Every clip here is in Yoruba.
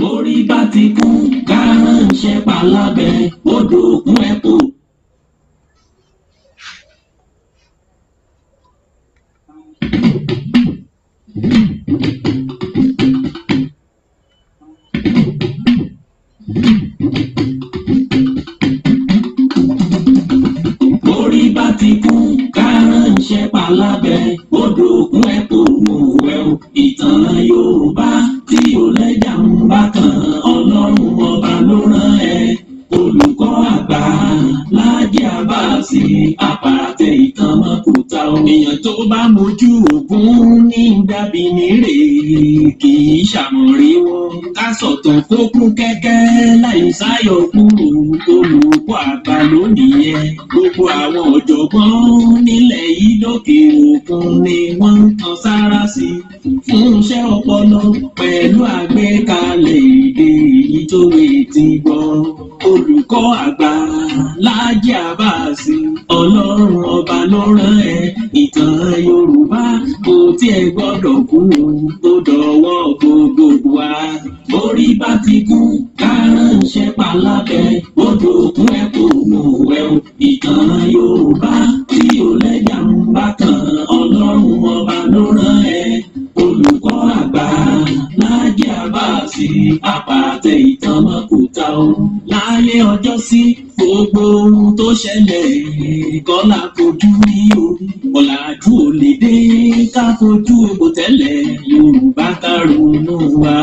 Orí bá ti kú ká ránṣẹ́ palábẹ́ odò òkun ẹ̀ kò. Orí bá ti kú ká ránṣẹ́ palábẹ́ odò òkun ẹ̀ kò mú ẹ o. Ìtàn Yorùbá tí ò lẹ́jà ń bá kan, Ọlọ́run ọba ló rán ẹ. Olùkọ́ àgbà Láàjì Àbáàsì, àpàtẹ ìtàn mọ́kúta. Èèyàn tó bá mojú ògún ní dàbí nírè, kì í ṣàmọ̀rí wọn. Ká sọ̀tàn kó kún kẹ́kẹ́ láì sáyọ̀ kúrò, olùkọ́ àgbà lónìí yẹn. Gbogbo àwọn ọ̀jọ̀gbọ́n nílẹ̀ yìí lókè òkun ni wọ́n ń tan sára sí i fún iṣẹ́ ọpọlọ pẹ̀lú àgbékalẹ̀ èdè èyí tó wé ti gbọ́. Olùkọ́ àgbà Láàjì Àbáàsì, Ọlọ́run ọba ló rán ẹ. Ìtàn Yorùbá kò tiẹ̀ gbọ́dọ̀ kú, ó dọ̀wọ́ gbogbo wa. Orí bá ti kú ká ránṣẹ́ palábẹ́ odò òkun ẹ̀ kò mú ẹ o. Ìtàn Yorùbá tí ò lẹ́jà ń bá kan, Ọlọ́run ọba ló rán ẹ. Olùkọ́ àgbà Láàjì Àbáàsì, àpàtẹ ìtàn mọ́kúta o. Láyé ọjọ́ sí gbogbo ohun tó ṣẹlẹ̀ kọ́lá fojú rí o. Ọ̀làjú ò lè dé ká fojú egbò tẹ́lẹ̀, Yorùbá ká ronú wa.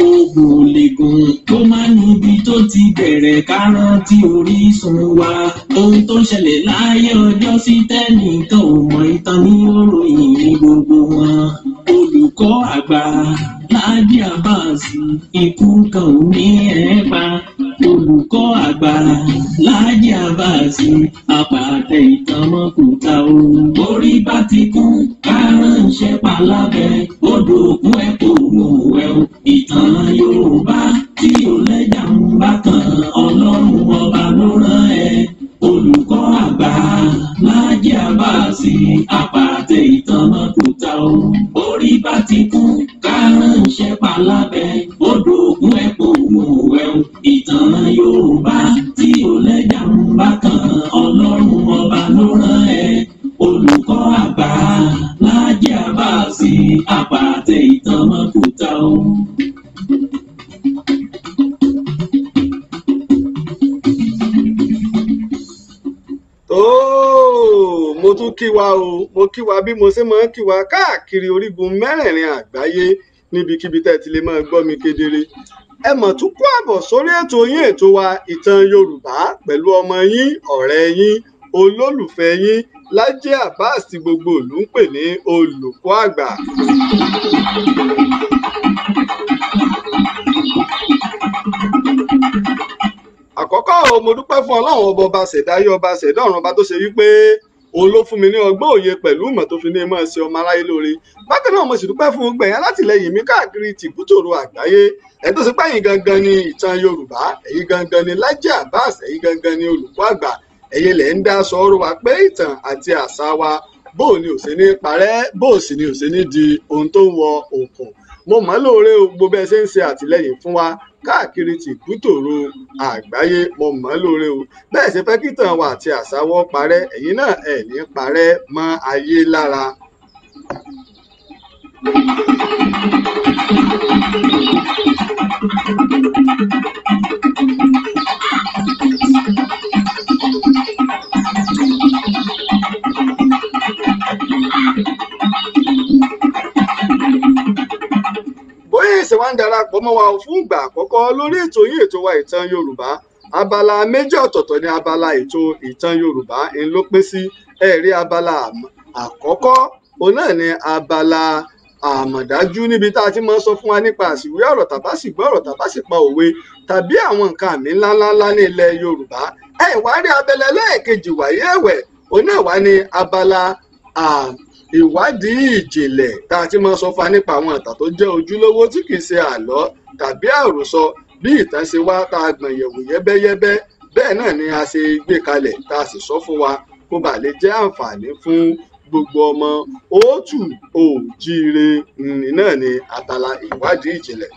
Ogun ò lè gùn kó má níbi tó ti bẹ̀rẹ̀, ká rántí orísun wa. Ohun tó ṣẹlẹ̀ láyé ọjọ́ sí tẹ́nìkan ò mọ̀, ìtàn ní òròyìn ní gbogbo wọn. Olùkọ́ àgbà Láàjì Àbáàsì, ikú kan ò ní ẹ̀ pa. Olùkọ́ àgbà Láàjì Àbáàsì, àpàtẹ ìtàn mọ́kúta o. Orí bá ti kú ká ránṣẹ́ palábẹ́ odò òkun ẹ̀ kò mú ẹ o. Ìtàn Yorùbá tí ò lẹ́jà ń bá kan, Ọlọ́run ọba ló rán ẹ. Olùkọ́ àgbà Láàjì Àbáàsì, àpàtẹ ìtàn mọ́kúta o. Orí bá ti kú ká ránṣẹ́ palábẹ́ odò òkun ẹ̀ kò mú ẹ o. Ìtàn Yorùbá tí ò lẹ́jà ń bá kan, Ọlọ́run ọba ló rán ẹ. Olùkọ́ àgbà Láàjì Àbáàsì, àpàtẹ ìtàn mọ́kúta o. Tóò, mo tún kí wa o, mo kí wa bí mo ṣe máa ń kí wa káàkiri orígun mẹ́rẹ̀ẹ̀rin àgbáyé níbikíbi tẹ́ ẹ ti lè máa gbọ́ mi kedere. Ẹ mọ̀ tún kó àbọ̀ sórí ètò yín, ètò wa Ìtàn Yorùbá pẹ̀lú ọmọ yín, ọ̀rẹ́ yín, olólùfẹ́ yín Láàjì Àbáàsì tí gbogbo ìlú ń pè ní olùkọ́ àgbà. Àkọ́kọ́ o, mo dúpẹ́ fún Ọlọ́run ọba, ọba ṣẹ̀dá ayé, ọba ṣẹ̀dá ọ̀run, ọba tó ṣe wípé òun ló fún mi ní ọgbọ́n òye pẹ̀lú ìmọ̀ tó fi ní máa ṣe ọmọ aráyé lóore. Bákan náà mo sì dúpẹ́ fún gbẹ̀yìn alátìlẹyìn mi káàkiri tìbútòrò àgbáyé. Ẹ̀ tó ṣe pé ẹ̀yin gangan ni Ìtàn Yorùbá, ẹ̀yin gangan ni Láàjì Àbáàsì, ẹ̀yin gangan ni olùkọ́ àgbà. Ẹ̀yin lẹ̀ ń dá sọ̀rọ̀ wa pé ìtàn àti àṣà wa bó ni ò ṣe ní parẹ́, bó sì ni ò ṣe ní di ohun tó ń wọ òkun. Mo mọ̀ lóore o, gbogbo ẹ ṣe ń ṣe àtìlẹyìn fún wa káàkiri tìbútòrò àgbáyé, mo mọ̀ lóore o. Bẹ́ẹ̀ ṣe fẹ́ kí ìtàn wa àti àṣà wọ́ parẹ́, ẹ̀yin náà ẹ̀ ní parẹ́ mọ́ ayé lára. Bóyá ìṣe wa ń darapọ̀ mọ́ wa fún ìgbà àkọ́kọ́ lórí ètò yín, ètò wa Ìtàn Yorùbá, abala méjì ọ̀tọ̀ọ̀tọ̀ ni abala ètò Ìtàn Yorùbá ń ló pín sí. Ẹ̀rí abala àkọ́kọ́, òun náà ni abala àmọ̀dájú, níbi tá a ti máa ń sọ fún wa nípa àsìwé ọ̀rọ̀ tàbásìgbọ́ ọ̀rọ̀ tàbásìpa òwe tàbí àwọn nǹkan àmì ńláńláńlá ní ilẹ̀ Yorùbá. Ẹ wá rí abala ẹlẹ́ẹ̀kejì wáyé ẹ̀wẹ̀, òun náà wá ní abala ìwádìí ìjìnlẹ̀ tá a ti máa sọ fún wa nípa àwọn ìtàn tó jẹ́ ojúlówó tí kì í ṣe àlọ́ tàbí àròsọ, bí ìtàn ṣe wá tá a gbọ̀n yẹ̀wò yẹ́bẹ́yẹ́bẹ́, bẹ́ẹ̀ náà ni a ṣe gbé kalẹ̀ tá a sì sọ fún wa kó bàa lè jẹ́ àǹfààní fún gbogbo ọmọ òótù òjíire. Náà ni abala ìwádìí ìjìnlẹ̀.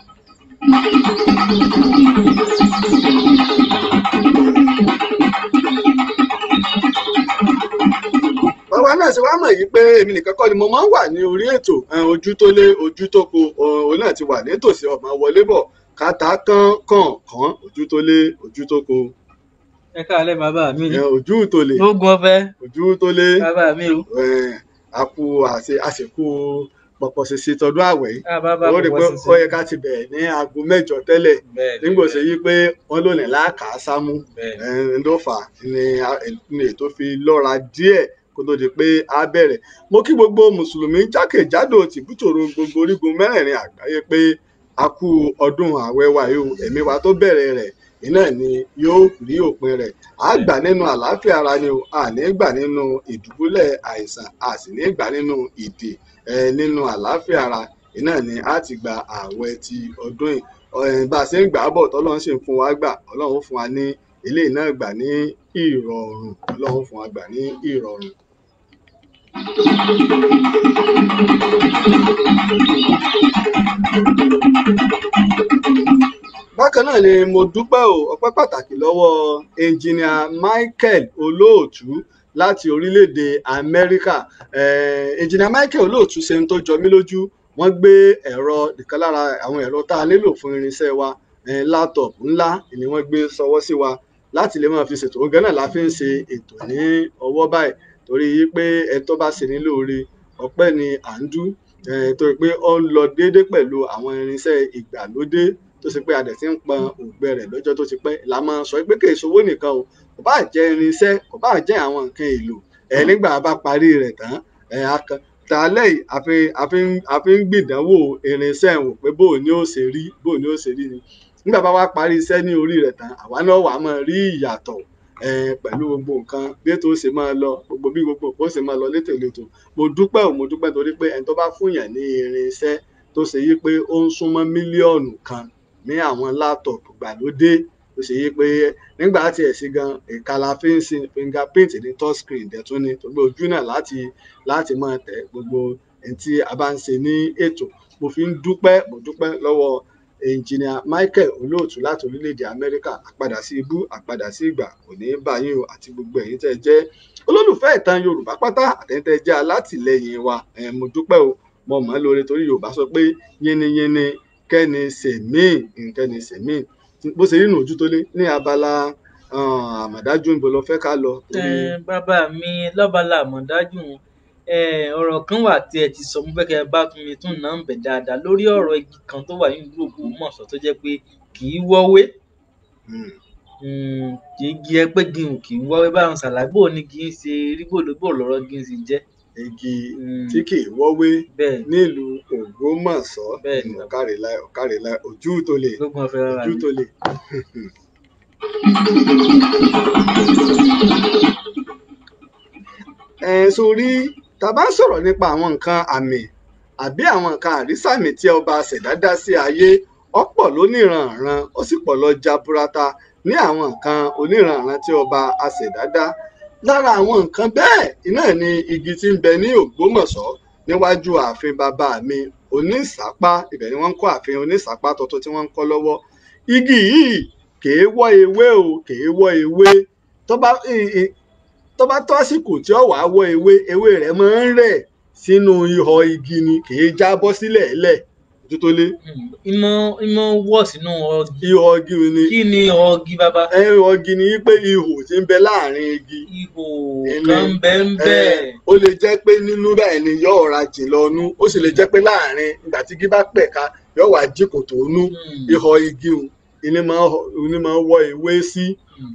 Bàbá náà ṣe wá mọ̀ yìí pé èmi nìkan kọ́ ni mo máa ń wà ní orí ètò. Ojú tó lé ojú tó ko, òun náà ti wà nítòsí ọmọ wọlé bọ̀ kàtà kán kàn kàn, ojú tó lé ojú tó ko. Ẹ káalẹ́ bàbá mi. Ojú tó lé. Ogun ọ̀fẹ́. Ojú tó lé. Bàbá mi o. A kú àsìkò pọ̀pọ̀ ṣèṣe tọdún àwẹ̀ yìí. Ó rí pé ó yẹ ká ti bẹ̀rẹ̀ ní aago 8 tẹ́lẹ̀, nígbà ṣe yí pé wọ́n lónìí láàkà sámú ló fà ní ètò fi lọ́ra díẹ̀ kó tó di pé a bẹ̀rẹ̀. Mo kí gbogbo mùsùlùmí jákèjádò tìbútòrò gbogbo orígun mẹ́rẹ̀ẹ̀rin àgbáyé pé a kú ọdún àwẹ̀ wa yìí o. Ẹ̀mí wa tó bẹ̀rẹ̀ rẹ̀ iná ni yóò rí òpin rẹ̀. A gbà nínú àlàáfíà ara ni o, a ní gbà nínú ìdùbúlẹ̀ àìsàn, a sì ní gbà nínú ìdè. Nínú àlàáfíà ara iná ni a ti gba àwẹ̀ ti ọdún yìí. Bá a ṣe ń gbà á bọ̀ tọ́lọ́run sì ń fún wa gbà, Ọlọ́run fún wa ní eléyìí náà gbà ní ìrọ̀rùn, Ọlọ́run fún wa gbà ní ìrọ̀rùn. Bákan náà ni mo dúpẹ́ o, ọpẹ́ pàtàkì lọ́wọ́ ẹnjìnìà Michael Olóòtú láti orílẹ̀-èdè Amẹ́ríkà. Ẹnjìnìà Michael Olóòtú ṣe ń tó jọ mí lójú. Wọ́n gbé ẹ̀rọ ìkan lára àwọn ẹ̀rọ tá a nílò fún irinṣẹ́ wa, látọ̀pù ńlá ni wọ́n gbé sọwọ́ sí wa láti lè máa fi ṣètò. Oúnjẹ náà la fi ń ṣe ètò ní ọwọ́ báyìí, torí pé ẹ tó bá ṣe ní lóore ọpẹ́ ni à ń dú, torí pé ó ń lọ déédé pẹ̀lú àwọn irinṣẹ́ ìgbàlódé tó ṣe pé a dẹ̀ ti ń pọn òǹgbẹ rẹ̀ lọ́jọ́ tó ti pẹ́. La máa sọ pé kì í ṣowó nìkan o, kò bá jẹ́ irinṣẹ́, kò bá jẹ́ àwọn nǹkan èlò. Nígbà bá parí rẹ̀ tán, tààlẹ́ yìí a fi ń gbìdánwò irinṣẹ́ wò pé bó ni ó ṣe rí, bó ni ó ṣe rí ni. Nígbà bá wá parí iṣẹ́ ní orí rẹ̀ tán, àwa náà wà á máa rí ìyàtọ̀ pẹ̀lú gbogbo nǹkan bí ètò ṣe máa lọ, gbogbo bí gbogbo nǹkan ṣe máa lọ létòlétò. Mo dúpẹ́ o, mo dúpẹ́ torí pé ẹni tó bá fún yàn ní irinṣẹ́ tó ṣe yí pé ó ń súnmọ́ 1 mílíọ̀nù ní àwọn látọ̀pù gbàlódé, tó ṣe yí pé nígbà tí ẹ̀ sí gan ìka la fi ń sin fingerprint ní touch screen dẹ̀tún ni, tó gbé ojú náà láti máa tẹ̀ gbogbo ẹni tí a bá ń ṣe ní ètò. Mo fi ń dúpẹ́, mo dúpẹ́ lọ́wọ́ ẹnjìnìà Michael Olóòtú láti orílẹ̀-èdè Amẹ́ríkà. Àpadà sí ibú, àpadà sí ìgbà kò ní í bá yín o, àti gbogbo ẹ̀yin tẹ́ jẹ́ olólùfẹ́ ìtàn Yorùbá pátá, àtẹ̀yin tẹ́ jẹ́ alátìlẹyìn wa. Mo dúpẹ́ o, mo mọ̀ ọ́ lóore torí Yorùbá sọ pé yínníyínní kẹ́ni sèmíì, kẹ́ni sèmíì. Bó ṣe rí nù ojú tó lé ní abala àmọ̀dájú ń bọ̀ lọ fẹ́ ká lọ. Bàbá mi, lọ́bala àmọ̀dájú, ọ̀rọ̀ kan wà tí ẹ ti sọ, mo fẹ́ kẹ́ ẹ bá tún mi tún náà ń bẹ̀ dáadáa lórí ọ̀rọ̀ igi kan tó wà nínú Ògbómọ̀ṣọ́ tó jẹ́ pé kì í wọ́wé. Igi ẹ pé gihùn kì í wọ́wé, báwọn ṣàlàyé bò ní kì í ṣe rí, bò lọ́rọ̀ gí ń ṣe jẹ́. Igi tí kì í wọ́wé nílùú Ògbómọ̀ṣọ́. Ọ̀kàrẹ̀láì, ọ̀kàrẹ̀láì, ojú tó lè, ojú tó lè. Sórí tá a bá ń sọ̀rọ̀ nípa àwọn nǹkan àmì àbí àwọn nǹkan àrísàmì tí ọba ṣẹ̀dá dá sí ayé, ọ̀pọ̀ lóníranran, ó sì pọ̀ lọ jaburata ní àwọn nǹkan oníranran tí ọba aṣẹ̀dá dá. Lára àwọn nǹkan bẹ́ẹ̀ iná ni igi tí ń bẹ ní Ògbómọ̀ṣọ́ níwájú ààfin bàbá mi Onísàpá. Ibẹ̀ ni wọ́n ń kọ́ ààfin Onísàpá tuntun tí wọ́n ń kọ́ lọ́wọ́. Igi yìí kèé wọ́ ewé o, kèé wọ́ ewé. Tó bá tó àsìkò tí ó wàá wọ́ ewé, ewé rẹ̀ máa ń rẹ̀ sínú ihò igi ni, kèé jábọ́ sílẹ̀ lẹ̀. Ojú tó lé. Ìmọ̀ wọ̀ sínú ọgì. Ihò igi ni. Kí ni ihò igi bàbá? Ihò igi ni pé ihò tí ń bẹ láàrin igi. Ihò kan ń bẹ ń bẹ. Ó lè jẹ́ pé nínú báyìí ni yóò ra jìn lọ nú, ó sì lè jẹ́ pé láàrin ìgbà tí igi bá pẹ̀ka yóò wá jí kòtò nú. Ihò igi ìní máa ń wọ́ ewé sí,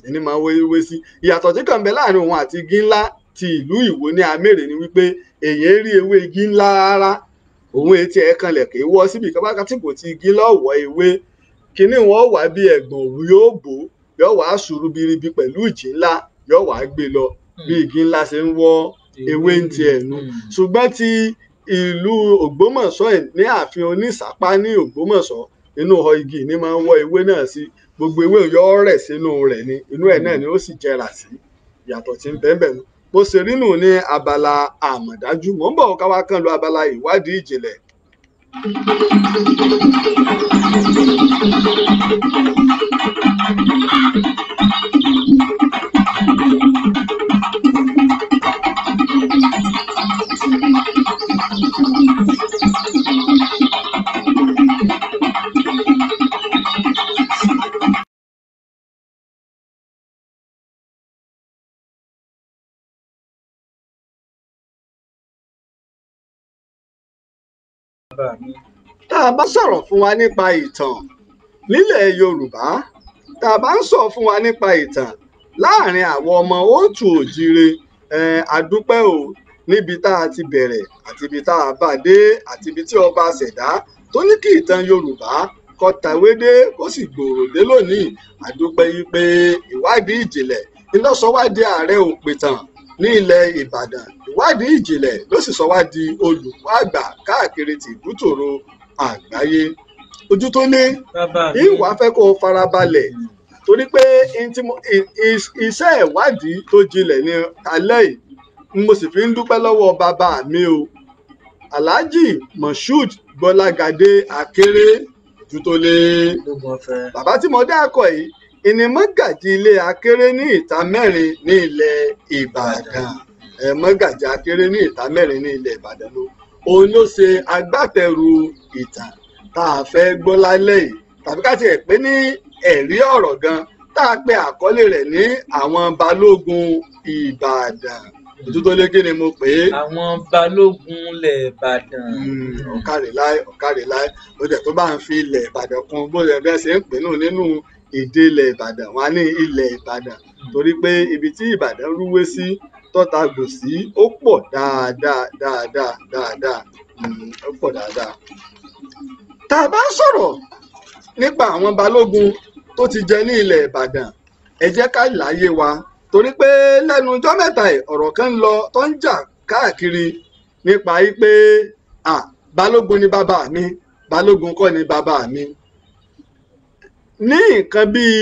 ìní máa ń wọ́ ewé sí. Ìyàtọ̀ tí kàn ń bẹ láàrin òun àti igi ńlá ti ìlú Ìwó ní Amẹ́rè ni wípé èyí rí ewé igi ńlá rárá, òun etí ẹ̀ kanlẹ̀ kì í wọ́ síbi kan bá tí kò ti igi lọ́wọ́ ewé kínní wọn wà bí ẹ̀gbọ̀n òwú yóò bò, yóò wá sùúrù biribi pẹ̀lú ìjì ńlá, yóò wá gbé lọ bí igi ńlá ṣe ń wọ́ ewé ń ti ẹ̀nu. Ṣùgbọ́n ti ìlú Ògbómọ̀ṣọ́ ní ààfin Onísàpá ní Ògbómọ̀ṣọ́, inú họ igi ni máa ń wọ́ ewé náà sí, gbogbo ewé yóò rẹ̀ sínú rẹ̀ ni, inú ẹ̀ náà ni ó sì jẹrà sí. Ìyàtọ̀ tí ń bẹ́ẹ̀ bẹ́ẹ̀ bó ṣe rí nù ní abala àmọ̀dájú. Mò ń bọ̀ ká wá kàn lọ abala ìwádìí ìjìnlẹ̀. Bàbá mi. Tá a bá sọ̀rọ̀ fún wa nípa ìtàn nílẹ̀ Yorùbá, tá a bá ń sọ fún wa nípa ìtàn láàrin àwọn ọmọ òtù òjire, àdúpẹ́ o níbi tá a ti bẹ̀rẹ̀ àti ibi tá a bá dé àti ibi tí ọba ṣẹ̀dá tó ní kí ìtàn Yorùbá kó tàwé dé kó sì gbòòrò dé lónìí. Àdúpẹ́ yìí pé ìwádìí ìjìnlẹ̀ iná sọ wá di ààrẹ òpìtàn ní ilẹ̀ Ìbàdàn, ìwádìí ìjìnlẹ̀ ló sì sọ wá di olùkọ́ àgbà káàkiri tìbútòrò àgbáyé. Ojú tó ní ìwà fẹ́ kó o farabalẹ̀ torí pé iṣẹ́ ìwádìí tó jinlẹ̀ ní alẹ́ yìí mo sì fi ń dúpẹ́ lọ́wọ́ bàbá mi o, Alhaji Moshood Gbọ́lágadé Akéré. Ojú tó lé bàbá tí mo dákọ̀ yìí ìní mọ́gàjì ilé Akéré ní ìta mẹ́rin ní ilẹ̀ Ìbàdàn. Mọ́gàjì Akéré ní ìta mẹ́rin ní ilẹ̀ Ìbàdàn ló òun ló ṣe agbátẹrù ìtàn tá a fẹ́ gbọ́ lálẹ́ yìí, tàbí ká tiẹ̀ pé ní ẹ̀rí ọ̀rọ̀ gan tá a pe àkọlé rẹ̀ ní àwọn balógun Ìbàdàn. Ojú tó lé kí ni mo pè é? Àwọn balógun ilẹ̀ Ìbàdàn. Ọ̀kàrẹ̀láì ọ̀kàrẹ̀láì ó jẹ́ tó bá ń fi ilẹ̀ Ìbàdàn kún bó ṣe bẹ́ẹ̀ ṣe ń pè nù nínú èdè ilẹ̀ Ìbàdàn wà ní ilẹ̀ Ìbàdàn, torí pé ibi tí Ìbàdàn rúwé sí tọ́ta gbò sí ó pọ̀ dáadáa dáadáa dáadáa, ó pọ̀ dáadáa. Tá a bá ń sọ̀rọ̀ nípa àwọn balógun tó ti jẹ ní ilẹ̀ Ìbàdàn, ẹ jẹ́ ká láyé wa torí pé lẹ́nu ọjọ́ mẹ́ta yìí ọ̀rọ̀ kan ń lọ tó ń jà káàkiri nípa yìí pé balógun ni bàbá mi, balógun kọ́ ni bàbá mi. Ní nǹkan bíi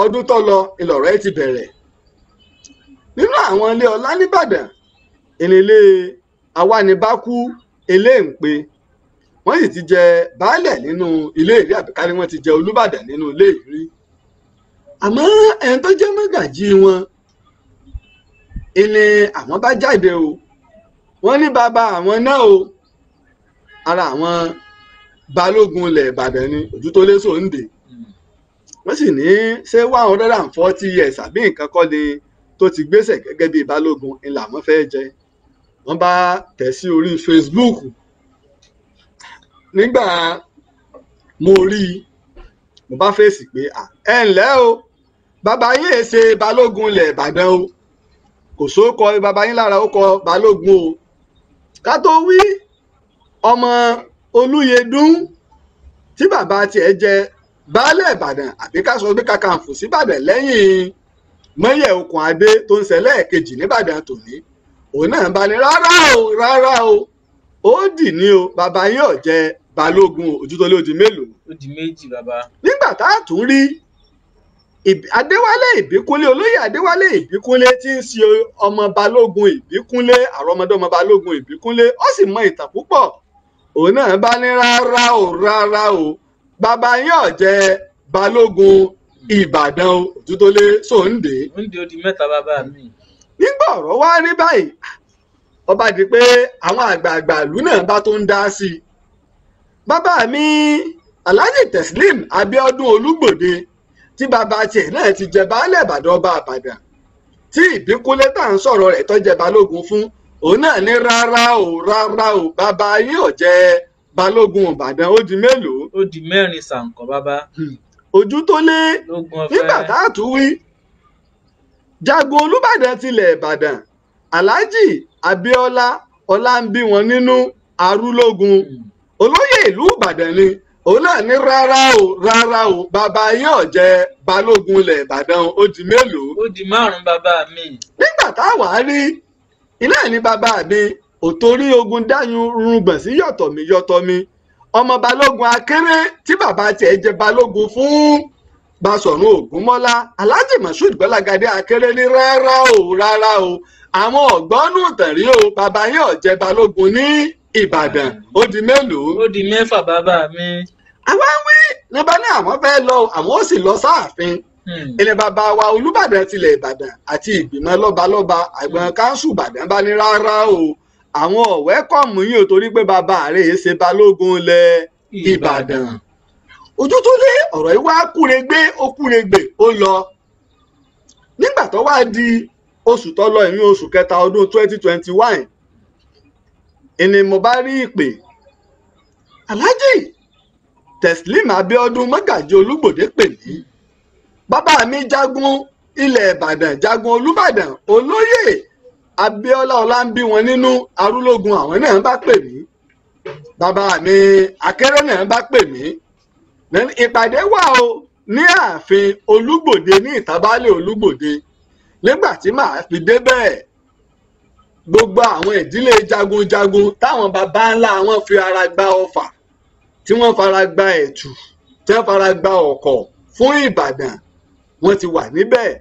ọdún tó lọ ìlọ̀rọ̀ ẹ ti bẹ̀rẹ̀ nínú àwọn ilé ọlá nìbàdàn, ìnílé awánibákú eléǹpe wọ́n sì ti jẹ baálẹ̀ nínú ilé ìrí, àbíká ni wọ́n ti jẹ Olúbàdàn nínú ilé ìrí. Àmọ́ ẹni tó jẹ́ mọ́gàjí wọn ìní àwọn bá jáde o, wọ́n ní bàbá àwọn náà o, ara àwọn balógun ilẹ̀ Ìbàdàn ni ojú tó lé sòǹdè. Wọ́n sì ní ṣé 140 years àbí nǹkan kọ́ ni tó ti gbéṣẹ̀ gẹ́gẹ́ bíi balógun ni làwọn fẹ́ jẹ. Wọ́n bá tẹ̀ sí orí Facebook. Nígbà mo rí i mo bá fèsì pé ẹ ǹlẹ́ o, bàbá yín è ṣe balógun ilẹ̀ Ìbàdàn o, kò sóko bàbá yín lára ó kọ balógun o. Ká tó wí, ọmọ Olúyẹdùn tí bàbá tiẹ̀ jẹ baálẹ̀ Ìbàdàn àbí ká sọ pé kàkàǹfò síbàdàn lẹ́yìn Mọ́yẹ̀ Okùn Adé tó ń ṣẹlẹ̀ kejì nìbàdàn tòní, òun náà bá ní rárá o rárá o, ó dì ní o, bàbá yín ò jẹ balógun. Ojú tó lé ó di mélòó? Ó di méjì bàbá. Nígbà tá a tún rí Adéwálé Ìbíkúnlé, olóyè Adéwálé Ìbíkúnlé tí ń ṣe ọmọ balógun Ìbíkúnlé, àrọmọdọ́mọ balógun Ìbíkúnlé, ó sì mọ ìtàn púpọ̀. Òun náà bá ní rárá o rárá o, bàbá yín ò jẹ balógun Ìbàdàn o. Ojú tó lé sòǹdè. Òǹdè ó di mẹ́ta bàbá mi. Nígbà ọ̀rọ̀ wá rí báyìí, ó bá di pé àwọn àgbààgbà ìlú náà bá tó ń dá sí i. Bàbá mi Alhaji Teslim Abiodun Olúgbòde tí bàbá tiẹ̀ náà ti jẹ baálẹ̀ Ìbàdàn ọba Ìbàdàn tí Ìbíkúnlé tá à ń sọ̀rọ̀ rẹ̀ tó jẹ balógun fún, òun náà ní rárá o rárá o, bàbá yín ò jẹ balógun Ìbàdàn. Ó di mélòó? Ó di mẹ́rin sàǹkọ̀ bàbá. Ojú tó lé nígbà tá a tún wí, jagun Olúbàdàn tilẹ̀ Ìbàdàn Alhaji Abíọ́lá Ọláńbíwọn nínú Arúlógún, olóyè ìlú Ìbàdàn ni, òun náà ní rárá o rárá o, bàbá yín ò jẹ balógun ilẹ̀ Ìbàdàn. Ó di mélòó? Ó di márùn-ún bàbá mi. Nígbà táwa rí ilé ní bàbá mi ò torí ogun dáyún rúgbọ̀n sí yọ̀tọ̀mí yọ̀tọ̀mí, ọmọ balógun Akéré tí bàbá tiẹ̀ jẹ balógun fún Basọ̀run Ògúnmọ́lá, Alhaji Moshood Gbọ́lágadé Akéré ní rárá o rárá o, àwọn ọ̀gbọ́nù tẹ̀rí o, bàbá yín ò jẹ balógun ní Ìbàdàn. Ó di mélòó? Ó di mẹ́fà bàbá mi. Àwa ń wí ní bá ní àwọn fẹ́ lọ, àwọn ó sì lọ sáàfin. Ilẹ̀ bàbá wa Olúbàdàn tilẹ̀ Ìbàdàn àti ìgbìmọ̀ lọ́balọ́ba àgbọn káńsù Ìbàdàn bá ní rárá o, àwọn ọ̀wẹ́ kọ̀mù yín ò torí pé bàbá rẹ̀ ṣe balógun ilẹ̀ Ìbàdàn. Ojú tó lé ọ̀rọ̀ yìí wá kúregbé, ó kúregbè, ó lọ. Nígbà tó wá di oṣù tó lọ, ìyún oṣù kẹta ọdún 2021, Ìní mo bá rí ìpè, Alhaji Teslim Abiodun Mọ́gàjí Olúgbòde pè mí. Bàbá mi jagun ilẹ̀ Ìbàdàn, jagun Olúbàdàn, olóyè Abíọ́lá Ọláńbí wọn nínú Arúlógún, àwọn náà bá pè mí. Bàbá mi Akéré náà bá pè mí. Ìpàdé wà o ní ààfin Olúgbòde ní Ìtàbálẹ̀ Olúgbòde. Nígbà tí màá fi débẹ̀, gbogbo àwọn ìdílé jagunjagun táwọn baba ńlá wọn fi ara gba ọfà, tí wọ́n fara gba ẹ̀tù, tí wọ́n fara gba ọ̀kọ̀ fún Ìbàdàn, wọ́n ti wà níbẹ̀.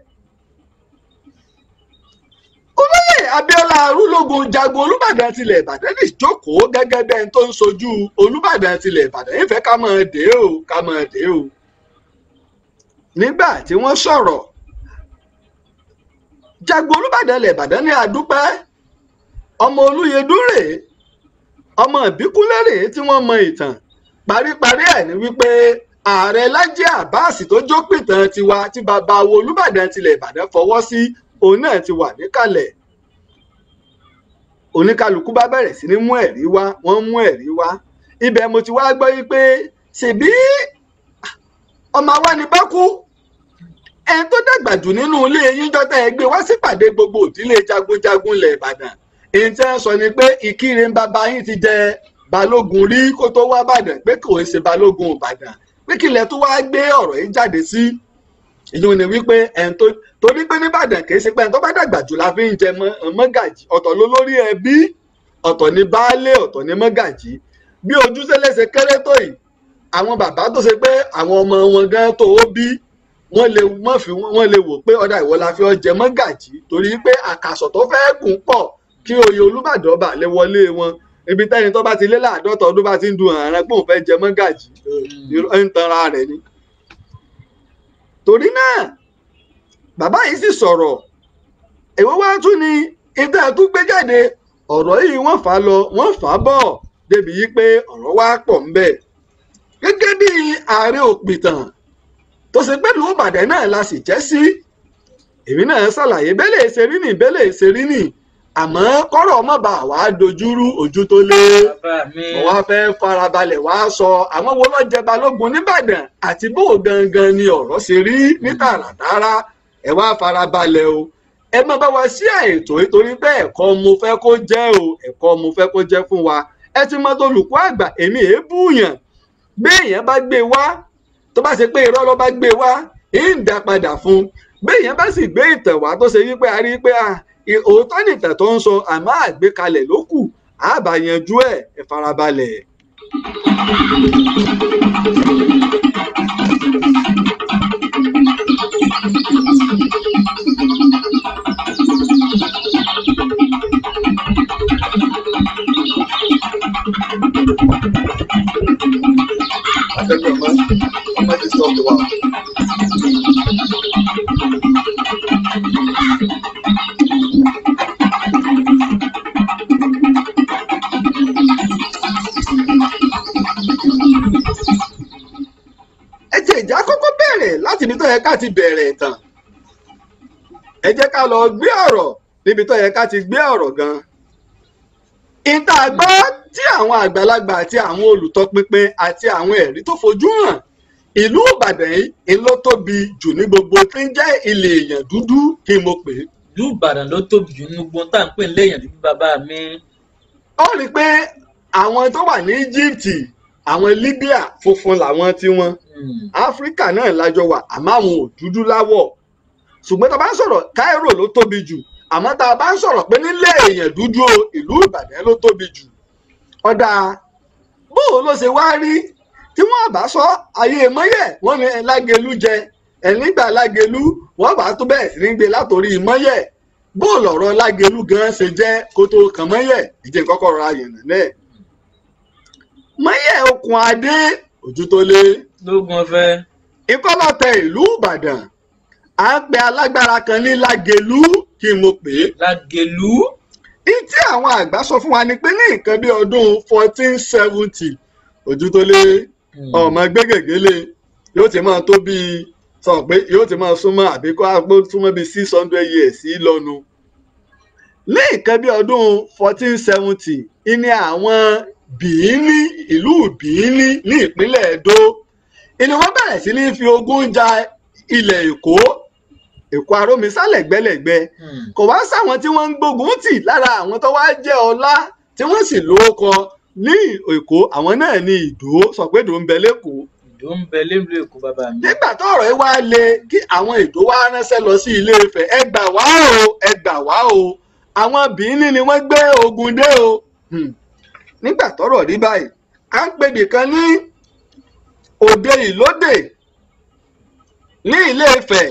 Olóyè Abíọ́lá Arúlógún jagun Olúbàdàn tilẹ̀ Ìbàdàn lè jókòó gẹ́gẹ́ bí ẹni tó ń sojú Olúbàdàn tilẹ̀ Ìbàdàn. Ìfẹ́ ká máa dé o, ká máa dé o. Nígbà tí wọ́n sọ̀rọ̀, jagun Olúbàdàn ilẹ̀ Ìbàdàn ní adúpẹ́, ọmọ Olúyẹdùn rèé, ọmọ Ìbíkúnlé rèé tí wọ́n mọ ìtàn. Paríparí ẹ̀ ni wípé ààrẹ Lájí Àbáàsì tó jópìtàn tiwa tí bàbá wo Olúbàdàn tilẹ̀ Ìbàdàn fọwọ́ sí, òun náà ti wà níkàlẹ̀. Oníkálukú bá bẹ̀rẹ̀ sí ní mú ẹ̀rí wá, wọ́n mú ẹ̀rí wá. Ibẹ̀ mo ti wá gbọ́ wípé ṣèbí ọmọ awánibákú, ẹni tó dàgbà jù nínú ilé yín jọ́tà ẹ gbé wá sípàdé gbogbo ìdílé jagunjagun ilẹ̀ Ìbàdàn. Èyí tí wọ́n sọ ni pé Ìkirè ń bàbá yín ti jẹ balógun rí kó tó wá Ìbàdàn, pé kò ń ṣe balógun Ìbàdàn, pé kílẹ̀ tó wá gbé ọ̀rọ̀ yìí jáde sí. Ìyẹn ni wípé ẹni tó torí pé nìbàdàn kì í ṣe pé ẹni tó bá dàgbà jù la fi ń jẹ mọ́gàjì, ọ̀tọ̀ ló lórí ẹbí, ọ̀tọ̀ ní baálé, ọ̀tọ̀ ní mọ́gàjì. Bí ojúṣe ṣe kéré tó yìí, àwọn bàbá tó ṣe pé àwọn ọmọ wọn gan tó ó bí, wọ́n lè mọ̀ fi wọ́n lè wò pé ọ̀dà ìwọ la fi ọ jẹ mọ́gàjì, torí pé àkàsọ̀ tó fẹ́ gùn pọ̀ kí oyè Olúbàdàn bá lè wọlé wọn. Ibi tẹ́ni tó bá ti lé láàdọ́ta ọdún bá ti ń dun àrùn pé òun fẹ́ jẹ mọ́gàjì, ń tanra rẹ̀ ni. Torí náà bàbá yìí sì sọ̀rọ̀. Èwo wá tún ni ìtàn tún gbé jáde, ọ̀rọ̀ yìí wọ́n fà á lọ, wọ́n fà á bọ̀ débi yìí pé ọ̀rọ̀ wá pọ̀ ńbẹ̀. Gẹ́gẹ́ bí ààrẹ òpìtàn tó ṣe pẹ̀lú Ìbàdàn náà la sì jẹ́ sí, èmi náà ṣàlàyé bẹ́lẹ̀ ṣe rí nì, bẹ́lẹ̀ ṣe rí nì, àmọ́ kọ́rọ̀ ọmọ bá wàá dojúrú ojú tó lé. Mo wá fẹ́ farabalẹ̀ wá sọ àwọn wo ló jẹ balógun nìbàdàn àti bó gangan ni ọ̀rọ̀ ṣe rí ní tààràtàrà. Ẹ wá farabalẹ̀ o, ẹ má bá wa sí ètò nítorí pé ẹ̀kọ́ mo fẹ́ kó jẹ́ o, ẹ̀kọ́ mo fẹ́ kó jẹ́ fún wa. Ẹ ti mọ tolùkọ́ àgbà, èmi èébú yàn. Bí èèyàn bá gbé wá, tó bá ṣe pé irọ́ ló bá gbé wá, ń dá padà fún un. Bí èèyàn bá sì gbé ìtàn wá tó ṣe wípé a rí pé òótọ́ nìtàn tó ń sọ, àmọ́ àgbékalẹ̀ ló kù, àbá yanjú ẹ̀, ẹ farabalẹ̀. Ọmọ ti sọ wa. Ẹ jẹ́ ìjà kọ́kọ́ bẹ̀rẹ̀ láti ibi tó yẹ ká ti bẹ̀rẹ̀ ìtàn. Ẹ jẹ́ ká lọ gbé ọ̀rọ̀ níbi tó yẹ ká ti gbé ọ̀rọ̀ gan. Ìta gbọ́ tí àwọn àgbàlagbà àti àwọn olùtọpinpin àti àwọn ẹ̀rí tó fojú hàn, ìlú Ìbàdàn yìí ló tóbi jù ní gbogbo tí ń jẹ́ ilẹ̀ èèyàn dúdú, kí mo pè é. Ìlú Ìbàdàn ló tóbi jù ní gbogbo tá à ń pè ní èèyàn dúdú bàbá mi. Ó rí i pé àwọn tó wà ní Egypt, àwọn Libya funfun làwọn tiwọn. Áfíríkà náà lájọ wà, àmọ́ àwọn ò dúdú láwọ̀. Ṣùgbọ́n tá a bá ń sọ̀rọ̀, Cairo ló tóbi jù, àmọ́ tá a bá ń sọ̀rọ̀ pé nílé èèyàn dúdú o, ìlú Ìbàdàn ló tóbi jù. Ọ̀dà bóò ló ṣe wá rí tí wọ́n bá sọ ayé mọ́yẹ̀, wọ́n ní Lágelú jẹ ẹ̀nígbà Lágelú, wọ́n bá tó bẹ̀rẹ̀ sí ní gbé látòrí mọ́yẹ̀. Bóò lọ̀rọ̀ Lágelú gan ṣe jẹ́ kó tó kàn mọ́yẹ̀, ìjẹ́ kọ́kọ́ ra yànnà náà. Mọ́yẹ̀ okùn adé ojú tó lé lógun ọ̀fẹ́. Ìkọlọ̀tẹ̀ ìlú Ìbàdàn, à ń pe alágbára kan ní Lágelú, kí mo pè é. Lágelú. Ìtí àwọn àgbà sọ fún wa ni pé ní nǹkan bí ọdún 1470, ojú tó lé ọmọ gbégègélé yóò ti máa tó bíi sọ pé yóò ti máa súnmọ́ àbí kó àpò súnmọ́ bíi 600 years sí lọ́nu. Ní nǹkan bí ọdún 1470 ìní àwọn Bìíní, ìlú Bìíní ní ìpínlẹ̀ Ẹdó, ìní wọ́n bẹ̀rẹ̀ sí ní fi ogun ja ilẹ̀ Èkó, Èkó arómisá lẹ́gbẹ́lẹ́gbẹ́. Kò wá sáwọn tí wọ́n ń gbógun tì lára àwọn tó wá jẹ́ ọlá tí wọ́n sì lóókọ ní Èkó, àwọn náà ní Ìdó. Sọ pé Ìdó ń bẹ lÉkòó. Ìdó ń bẹ lẹ́lú Èkó bàbá mi. Nígbà tó ọ̀rọ̀ yìí wá le, kí àwọn Ìdó wá ránṣẹ́ lọ sí Ilé Ifẹ̀, ẹ gbà wá o, ẹ gbà wá o, àwọn Bìíní ni wọ́n gbé ogun dé o. Nígbà tọ́rọ̀ rí báyìí, à ń pè nìkan ní Òde Ìlódè ní Ilé Ifẹ̀.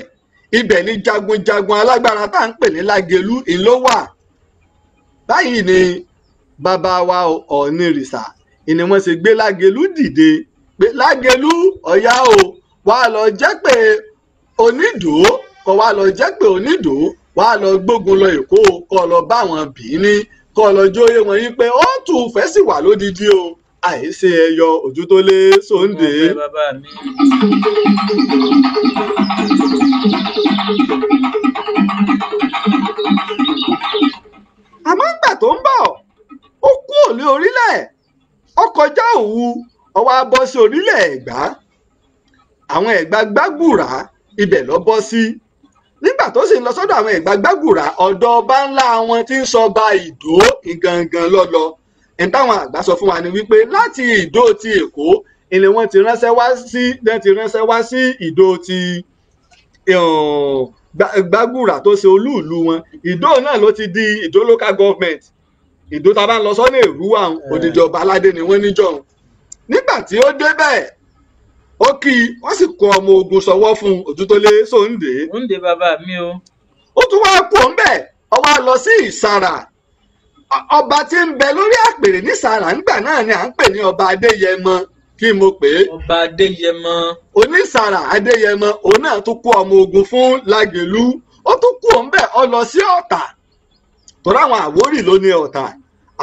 Ibẹ̀ ni jagunjagun alágbára tá à ń pè ní Lágelú ìló wà. Báyìí ni bàbá wa Ọ̀ọ̀nìrìṣà ìní wọ́n ṣe gbé Lágelú dìde pé Lágelú ọ̀yá o, wà á lọ jẹ́ pé Onídòó, kó wá lọ jẹ́ pé Onídòó, wà á lọ gbógun lọ Èkó, kó lọ bá àwọn Bìíní, kó lọ jóyè wọn yí pé ó tún fẹ́ sì wà lódidi o, àìsè ẹyọ ojú tó lé sóńdè. Bàbá mi. Àmọ́ ìgbà tó ń bọ̀, ó kúrò ní orílẹ̀, ó kọjá Òwu, ó wá bọ́ sí orílẹ̀ Ẹ̀gbá. Àwọn Ẹ̀gbá Gbàgùrà ibẹ̀ ló bọ́ sí. Nígbà tó sì ń lọ sọ́dọ̀ àwọn Ẹ̀gbá Gbàgùrà, ọ̀dọ̀ ọba ńlá wọn tí ń sọba Ìdó ìgangan lọ́lọ́. Ẹni táwọn àgbà sọ fún wa ni wípé láti Ìdó ti Èkó ni wọ́n ti ránṣẹ́ wá sí, wọ́n ti ránṣẹ́ wá sí Ìdó ti Gbàgùrà tó ṣe olúùlú wọn. Ìdó náà ló ti di Ìdó local government. Ìdó tá a bá ń lọ sọ́nà Èrúwà, odidi ọba aládé ni wọ́n níjọ́. Nígbà tí ó débẹ̀, ó kí wọ́n sì kó ọmọ ogun sọwọ́ fún Òjútólé Sóńdè. Òǹdè bàbá mi o. Ó tún wá kú òǹbẹ̀, ó wá lọ sí Ìsàrà. Ọba tí ń bẹ lórí àpèrè nísàrà ńgbà náà ni à ń pè ní ọba Adéyẹmọ. Kí mo pè é? Ọba Adéyẹmọ. Onísàrà Adéyẹmọ, òun náà tún kó ọmọ ogun fún Lágelú. Ó tún kú òǹbẹ̀, ó lọ sí Ọ̀tà. Torí àwọn Àwórì ló ní Ọ̀tà.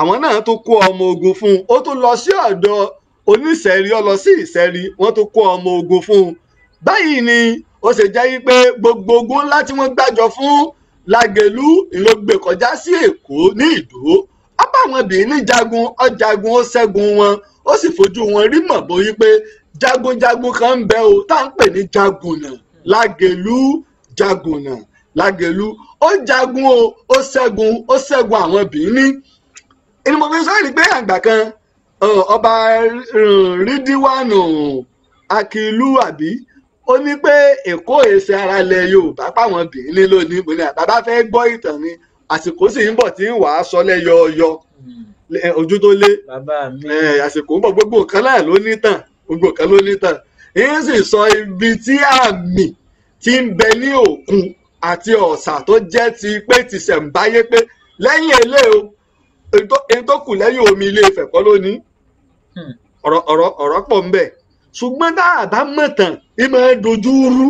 Àwọn náà tún kó ọmọ ogun fún un. Ó tún lọ sí ọ̀dọ̀ Oníṣẹ̀rí, ó lọ sí Ìṣẹ̀rí, wọ́n tún kó ọmọ ogun fún un. Báyìí ni ó ṣe jẹ́ wípé gbogbo ogun ńlá tí wọ́n gbàjọ fún Lágelú ló gbé kọjá sí Èkó ní Ìdó. Ó bá àwọn Bìíní jagun, ó jagun, ó ṣẹ́gun wọn, ó sì fojú wọn rí mọ̀ bóyí pé jagunjagun kan ń bẹ o tá à ń pè ní Jagunà Lágelú. Jagunà Lágelú ó jagun o, ó ṣẹ́gun, ó ṣẹ́gun àwọn Bìíní. Ìní mo fi sọ́ọ̀rì pé àgbà kan ọba Rídíwánù Akílú àbí ó ní pé Èkó èsì ara ilẹ̀ Yorùbá páwọn Bìíní lónìí. Mo ní bàbá fẹ́ gbọ́ ìtàn ni, àsìkò sì ń bọ̀ tí ń wàá sọ lẹ́yọ̀ọ̀yọ̀ ojú tó lé. Àsìkò ń bọ̀, gbogbo nǹkan náà ló ní tàn, gbogbo nǹkan ló ní tàn. Ìyẹn sì sọ ibi tí àmì ti ń bẹ ní òkun àti ọ̀sà tó jẹ́ ti pé ti ṣẹ̀ǹbáyé pé lẹ́yìn eléyìí èyí tó kù lẹ́yìn omi Ilé Ifẹ̀ kọ́ lónìí. Ọ̀rọ̀ pọ̀ ń bẹ. Ṣùgbọ́n tá a bá mọ̀tàn ìmọ̀ ẹ̀ dojú rú.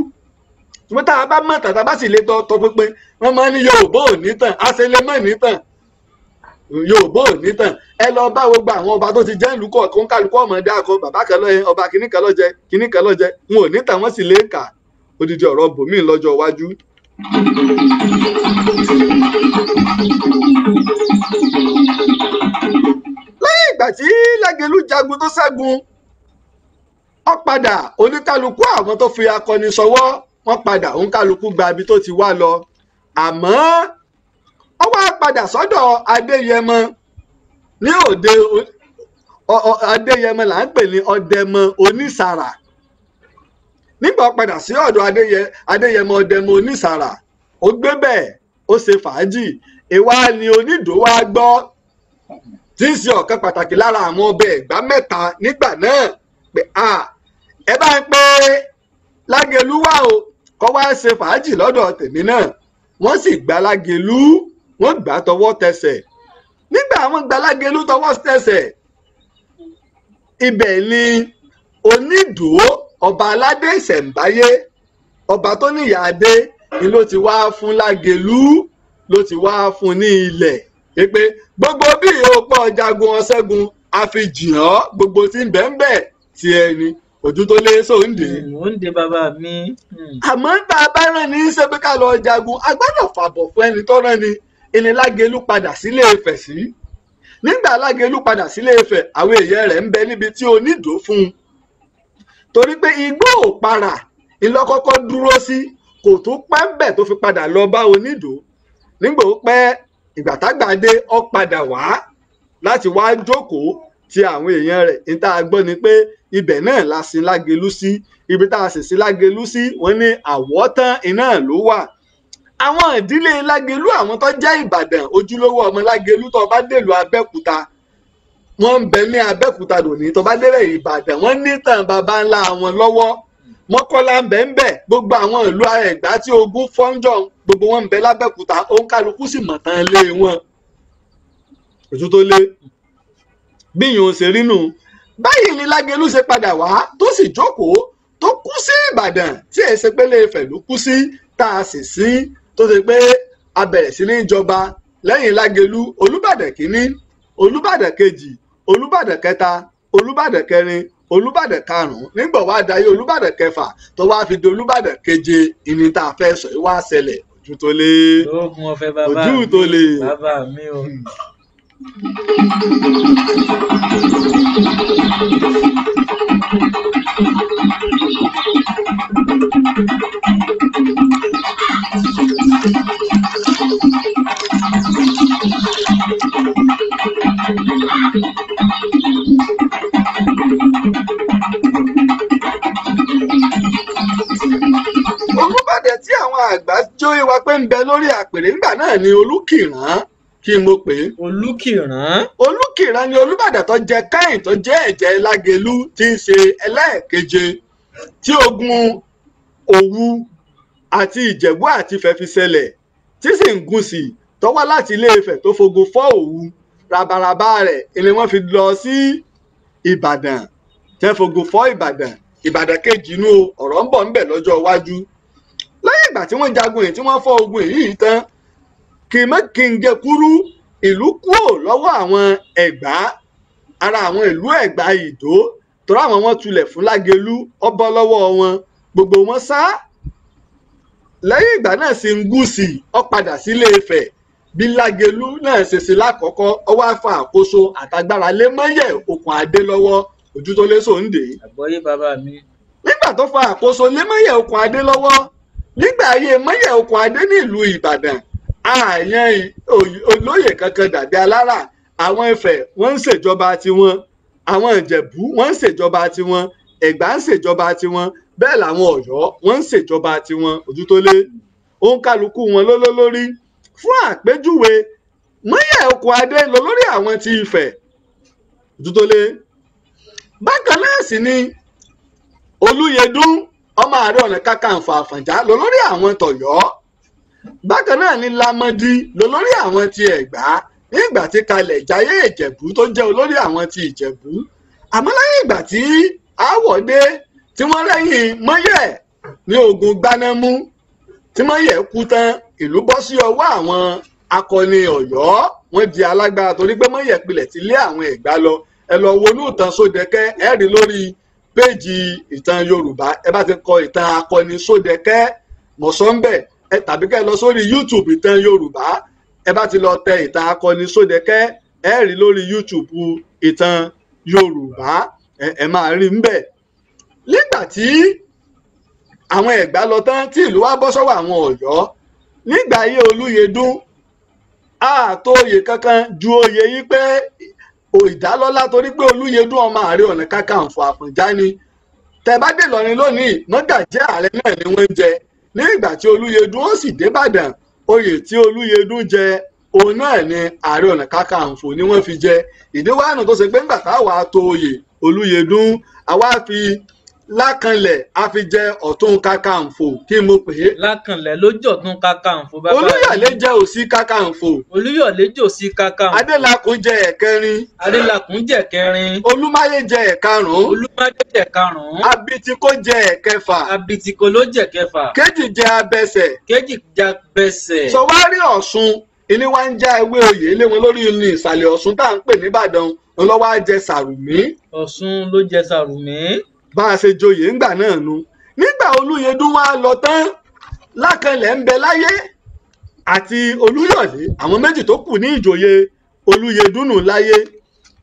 Ṣùgbọ́n tá a bá mọ̀tàn, tá a bá sì lè tọ́ pínpín, wọ́n máa ń ní Yorùbá ò ní tàn, á ṣe lè mọ̀ ní tàn. Yorùbá ò ní tàn. Ẹ lọ bá gbogbo àwọn ọba tó ti jẹ́ ìlú kọ̀ọ̀kan, kálukú ọmọdé akọ bàbá kan lọ́yẹ, ọba kìíní kan lọ́jẹ, kìíní kan lọ́jẹ, wọn ò ní tàn, wọ́n sì lè kà. Odidi ọ̀rọ̀ bòmíì lọ́jọ́ iwájú. Lẹ́yìn ìgbà tí Lágelú jagun tó ṣẹ́gun, ó padà oníkálukú àwọn tó fi akọni ṣọwọ́, wọ́n padà oníkálukú gba ibi tó ti wá lọ. Àmọ́ ó wá padà sọ́dọ̀ Adéyẹmọ ní òde. Adéyẹmọ là ń pè ní Ọdẹmọ Onísàrà. Nígbà ó padà sí ọ̀dọ̀ Adéyẹmọ Ọdẹmọ Onísàrà, ó gbé bẹ́ẹ̀, ó ṣe fàájì. Ìwà ni Onídòó wá gbọ́, tí ń ṣe ọ̀kan pàtàkì lára àwọn ọbẹ̀ Ẹ̀gbá mẹ́ta nígbà náà pé ẹ bá ń pè Lágelú wá o, kó wá ṣe fàájì lọ́dọ̀ tèmi náà. Wọ́n sì gba Lágelú, wọ́n gbà tọwọ́ tẹsẹ̀. Nígbà wọ́n gba Lágelú tọwọ́ tẹsẹ̀, ibẹ̀ ni Onídòó ọba aládé ìṣẹ̀ǹbáyé, ọba tó níyà adé, ni ló ti wá fún Lágelú, ló ti wá fún ní ilẹ̀ pé gbogbo bí òpó jagun ọ̀ṣẹ́gun àfijìhàn gbogbo tí ń bẹ ń bẹ ti ẹni ojú tó lé sóńdè. Òǹdè bàbá mi. Àmọ́ tá a bá rán ní ṣe pé ká lọ jagun, a gbọ́dọ̀ fàbọ̀ fún ẹni tó rán ni. ìní Lágelú padà sílé Ifẹ̀ sí. Nígbà Lágelú padà sílé Ifẹ̀, àwọn èèyàn rẹ̀ ń bẹ níbi tí Onídòó fún un, torí pé igbó òpara ìlọ́kọ́kọ́ dúró sí, kò tún pẹ́ ń bẹ̀ tó fi padà lọ bá Onídòó. Nígbà ó pẹ́, ìgbà tágbà dé, ó padà wá láti wá jókòó ti àwọn èèyàn rẹ̀. Ní tá a gbọ́ ni pé ibẹ̀ náà la sin Lágelú sí. Ibi tá a sì sin Lágelú sí, wọ́n ní àwọ̀tán iná ló wà. Àwọn ìdílé Lágelú, àwọn tó jẹ́ Ìbàdàn, ojúlówó ọmọ Lágelú, tó bá dèlú Abẹ́òkúta, wọ́n ń bẹ ní Abẹ́òkúta lónìí. Tó bá délẹ̀ Ìbàdàn, wọ́n ní tàn bàbá ńlá wọn lọ́wọ́. Mọ́kọ́lá ń bẹ ń bẹ, gbogbo àwọn ìlú Ẹ̀gbá tí ogun fọ́njọ́, gbogbo wọn ń bẹ lábẹ́òkúta, òǹkálukú sì mọ̀ tán lé wọn. Ojú tó lé bí yòó ṣe rí nù. Báyìí ni Lágelú ṣe padà wá tó sì jókòó tó kú sí Ìbàdàn, tí èsì pé Ilé Ifẹ̀ ló kú sí, tá a sì sí tó ṣe pé a bẹ̀rẹ̀ sí ní jọba lẹ́yìn Lágelú. Olúbàdàn kìíní, Olúbàdàn kejì, Olúbàdàn kẹta, Olúbàdàn kẹrin, Olúbàdàn karùn-ún, nígbà wàá dayé Olúbàdàn kẹfà tó wáá fi di Olúbàdàn keje, ìní tá a fẹ́ sọ yìí wá ṣẹlẹ̀. Ojú tó lé, lóògùn ọ̀fẹ́ bàbá ojú tó lé. Bàbá mi o. Olúbàdàn tí àwọn àgbà jóyè wa pé ń bẹ lórí àpèrè ńgbà náà ni Olúkìrán, kí mo pè é. Olúkìrán. Olúkìrán ni Olúbàdàn tó jẹ káyìn tó jẹ ẹ̀jẹ̀ Lágelú, tí ń ṣe ẹlẹ́ẹ̀keje, tí ogun Òwu àti Ìjẹ̀bú àti Ifẹ̀ fi ṣẹlẹ̀, tí sì ń gùn sí tó wá láti Ilé Ifẹ̀ tó fogun fọ́ Òwu. Rabaraba rẹ̀ ni wọ́n fi lọ sí Ìbàdàn, tẹ́ fogun fọ́ Ìbàdàn. Ìbàdàn kejì inú ọ̀rọ̀ ń bọ̀ ń bẹ̀ lọ́jọ́ iwájú. Lẹ́yìn ìgbà tí wọ́n jagun èyí tí wọ́n fọ́ ogun èyí tán, kìmọ́kìnjẹ kúrú ìlú kúò lọ́wọ́ àwọn Ẹ̀gbá, ara àwọn ìlú Ẹ̀gbá Ìdó, torí àwọn wọn tulẹ̀ fún Lágelú, ó bọ́ lọ́wọ́ wọn, gbogbo wọn sá. Lẹ́yìn ìgbà náà sì ń gúúsì, ó padà sílé Ifẹ̀. Bí Lágelú náà ṣe ṣe lákọ̀ọ́kọ́, ó wá fa àkóso àtagbára lé Mọ́yẹ̀ Okùn Adé lọ́wọ́. Ojú tó lé sòǹdè. Àgbọ́yé bàbá mi. Nígbà tó fa àkóso lé Mọ́yẹ̀ Okùn Adé lọ́wọ́, nígbà ayé Mọ́yẹ̀ Okùn Adé ní ìlú Ìbàdàn, àyàn olóyè kankan dàbí alára. Àwọn Ifẹ̀ wọ́n ń ṣèjọba tiwọn, àwọn Ìjẹ̀bú wọ́n ń ṣèjọba tiwọn, Ẹ̀gbá ń ṣèjọba tiwọn, bẹ́ẹ̀ làwọn Ọ̀yọ́ wọ́n ń ṣèjọba tiwọn. Ojú tó lé, òǹkálukú wọn ló lólórí. Fún àpèjúwe, Mọ́yẹ̀ Okùn Adé lọ lórí àwọn ti Ifẹ̀. Ojú tó lé. Bákan náà sì ni Olúyẹdùn ọmọ Ààrẹ Ọ̀nà Kakanfò Àfọ̀njá lọ lórí àwọn tọ̀yọ́. Bákan náà ni Lámọdí lọ lórí àwọn ti Ẹ̀gbá, nígbà tí Kalẹ̀ Jayé Ìjẹ̀bú tó jẹ́ olórí àwọn ti Ìjẹ̀bú. Àmọ́ lẹ́yìn ìgbà tí aáwọ̀ dé, tí wọ́n rẹ́yìn Mọ́yẹ̀ ní ogun Gbanámú, tí Mọ́yẹ̀ kú tán, ìlú bọ́ sí ọwọ́ àwọn akọni Ọ̀yọ́, wọ́n di alágbára torí pé Mọ́yẹ̀ pilẹ̀ ti lé àwọn Ẹ̀gbá lọ. Ẹ lọ wọnú ìtàn Sódẹkẹ́, ẹ rí lórí péèjì ìtàn Yorùbá, ẹ bá ti kọ ìtàn akọni Sódẹkẹ́ mọ̀sánbẹ̀, ẹ tàbí kẹ́ lọ sórí YouTube ìtàn Yorùbá, ẹ bá ti lọ tẹ ìtàn akọni Sódẹkẹ́, ẹ rí lórí YouTube ìtàn Yorùbá, ẹ máa rí ńbẹ̀. Nígbà tí àwọn Ẹ̀gbá lọ tán, tí ìlú wa bọ́ sọ́wọ́ àwọn Ọ̀yọ́, nígbà ayé Olúyẹdùn, ààtò oyè kankan ju oyè yìí pé ìdálọ́lá, torí pé Olúyẹdùn ọmọ Ààrẹ Ọ̀nà Kakanfò Àfọ̀njá ni. Tẹ́ bá dé Ìlọrin lónìí, mọ́gàjí ààrẹ náà ni wọ́n ń jẹ. Nígbà tí Olúyẹdùn ó sì débàdàn, oyè tí Olúyẹdùn jẹ òun náà ni Ààrẹ Ọ̀nà Kakanfò ni wọ́n fi jẹ. Ìdíwáànù tó ṣe pé ńgbà táwa tó oyè Olúyẹdùn, àwa fi Lákanlẹ̀ a fi jẹ Ọ̀tún Kakanfò, kí mo pè é. Lákanlẹ̀ ló jọ̀tún Kakanfò bàbá. Olúyọ̀lé jẹ Òsì Kakanfò. Olúyọ̀lé jòsí Kakanfò. Adélakùn jẹ ẹ̀kẹrin. Adélakùn jẹ kẹrin. Olúmáyé jẹ ẹ̀karùn-ún. Olúmáyé jẹ karùn-ún. Abitikó jẹ ẹ̀kẹfà. Abitikó ló jẹ kẹfà. Kéjì jẹ Abẹsẹ̀. Kéjì jẹ Abẹsẹ̀. Sọwárí Ọ̀ṣun ìní wa ń já ewé oyè lé wọn lórí ní ìsàlẹ̀ Ọ̀ṣun tá à ń pè nìbàdàn, ńlọ́wọ́ á jẹ Sàrùmí. Ọ̀ṣun ló jẹ Sàrùmí. Bá a ṣe joyè ńgbà náà nu. Nígbà Olúyẹdùn wá lọ tán, Lákanlẹ̀ ń bẹ láyé, àti Olúyọ̀lé, àwọn méjì tó kù ní ìjòyè Olúyẹdùnú láyé.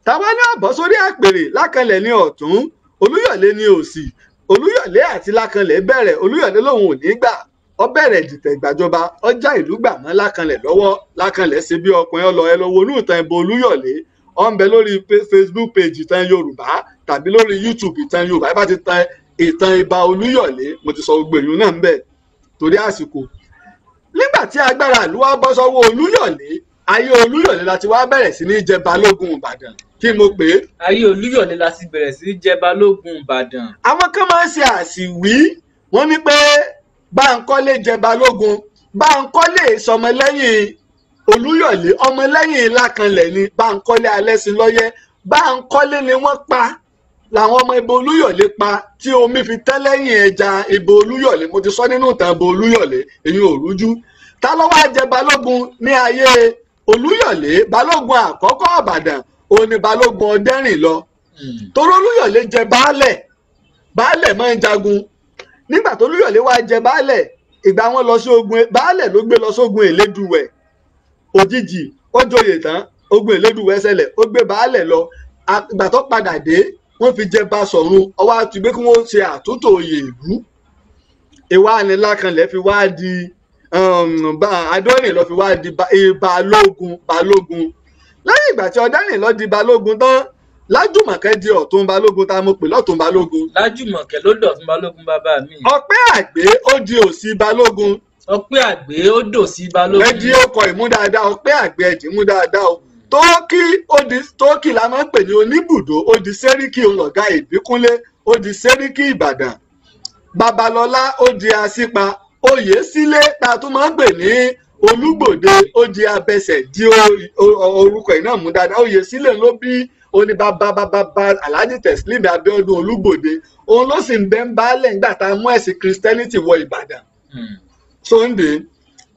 Táwa ní àbọ̀ sórí àpèrè, Lákanlẹ̀ ní ọ̀tún, Olúyọ̀lé ní òsì. Olúyọ̀lé àti Lákanlẹ̀ bẹ̀rẹ̀, Olúyọ̀lé lòun ò ní gbà, ó bẹ̀rẹ̀ dìtẹ̀ gbàjọba, ó já ìlú gbà mọ́ Lákanlẹ̀ lọ́wọ́. Lákanlẹ̀ ṣe bí ọkùnrin ọlọ. Ẹ lọ wọnú ìtàn ìbò Olúyọ̀lé, ó ń bẹ lórí Facebook page Ìtàn Yorùbá tàbí lórí YouTube Ìtàn Yorùbá. Ẹ bá ti tan ìtàn ìbà Olúyọ̀lé, mo ti sọ gbogbo èèyàn náà ń bẹ torí àsìkò. Nígbà tí agbára ìlú wa bọ́ sọ́wọ́ Olúyọ̀lé, ayé Olúyọ̀lé la ti wá bẹ̀rẹ̀ sí ní jẹ Balógun Ìbàdàn. Kí mo pè é? Ayé Olúyọ̀lé la ti bẹ̀rẹ̀ sí ní jẹ Balógun Ìbàdàn. Àwọn kan máa ń ṣe àṣìwí, wọ́n ní pé Báńkọ́lé jẹ Balógun. Báńkọ́lé sọmọlẹ́yìn Olúyọ̀lé, ọmọlẹ́yìn Lákanlẹ̀ ni Báńkọ́lé Alẹ́ṣinlọ́yẹ́. Báńkọ́lé ni wọ́n pa, làwọn ọmọ ìbò Olúyọ̀lé pa, tí omi fi tẹ́ lẹ́yìn ẹja ìbò Olúyọ̀lé. Mo ti sọ nínú ìtàn ìbò Olúyọ̀lé, èyí ò rújú. Ta ló wá jẹ Balógun ní ayé Olúyọ̀lé? Balógun àkọ́kọ́ Ìbàdàn òun ni Balógun Ọdẹ́rìnlọ. Torí Olúyọ̀lé jẹ baálẹ̀, baálẹ̀ máa ń jagun. Nígbà tó Olúyọ̀lé wá jẹ baálẹ̀, ìgbà wọn lọ sí ogun, baálẹ̀ ló gbé lọ sógun Èlédùwẹ̀. Òjijì ó joyè tán, ogun Èlédùwẹ̀ ṣẹlẹ̀, ó gbé baálẹ̀ lọ. Ìgbà tó padà dé, wọ́n fi jẹ Basọ̀run, ọwọ́ àti pé kí wọ́n ṣe àtúntò oyè ìlú. Ìwà ni Lákanlẹ̀ fi wá di Adọ́rìnlọ fi wá di Balógun. Balógun lẹ́yìn ìgbà tí Ọdẹ́rìnlọ di Balógun tán, Lájùmọ̀kẹ́ di Ọ̀tún Balógun. Tá a mọ̀ pé lọ́tún Balógun. Lájùmọ̀kẹ́ ló dọ̀tún Balógun bàbá mi. Ọpẹ́ Àgbé ó di Òsì Balógun. Ọpẹ́ Àgbé ó dòsí Balógun. Ẹ di ọkọ̀ ìmú dáadáa, Ọpẹ́ Àgbé ẹ dì mú dáadáa o. Tóókì ó di Tóókì la máa ń pè ní Oníbùdó, ó di Sẹ́ríkì òǹlọ̀gá Ìbíkúnlé, ó di Sẹ́ríkì Ìbàdàn. Babalọ́lá ó di Asípa. Oyèsílé tá a tún máa ń pè ní Olúgbòde ó di Abẹsẹ̀, di orúkọ ẹ̀ náà mú dáadáa. Oyèsílé ló bí oníbàbàbàbà Alhaji Teslim Abíọ́dún Olúgbòde, òun ló sì ń bẹ́ ń baálẹ̀ nígbà tá a mú ẹ̀sìn Christianity wọ Ìbàdàn. Sunday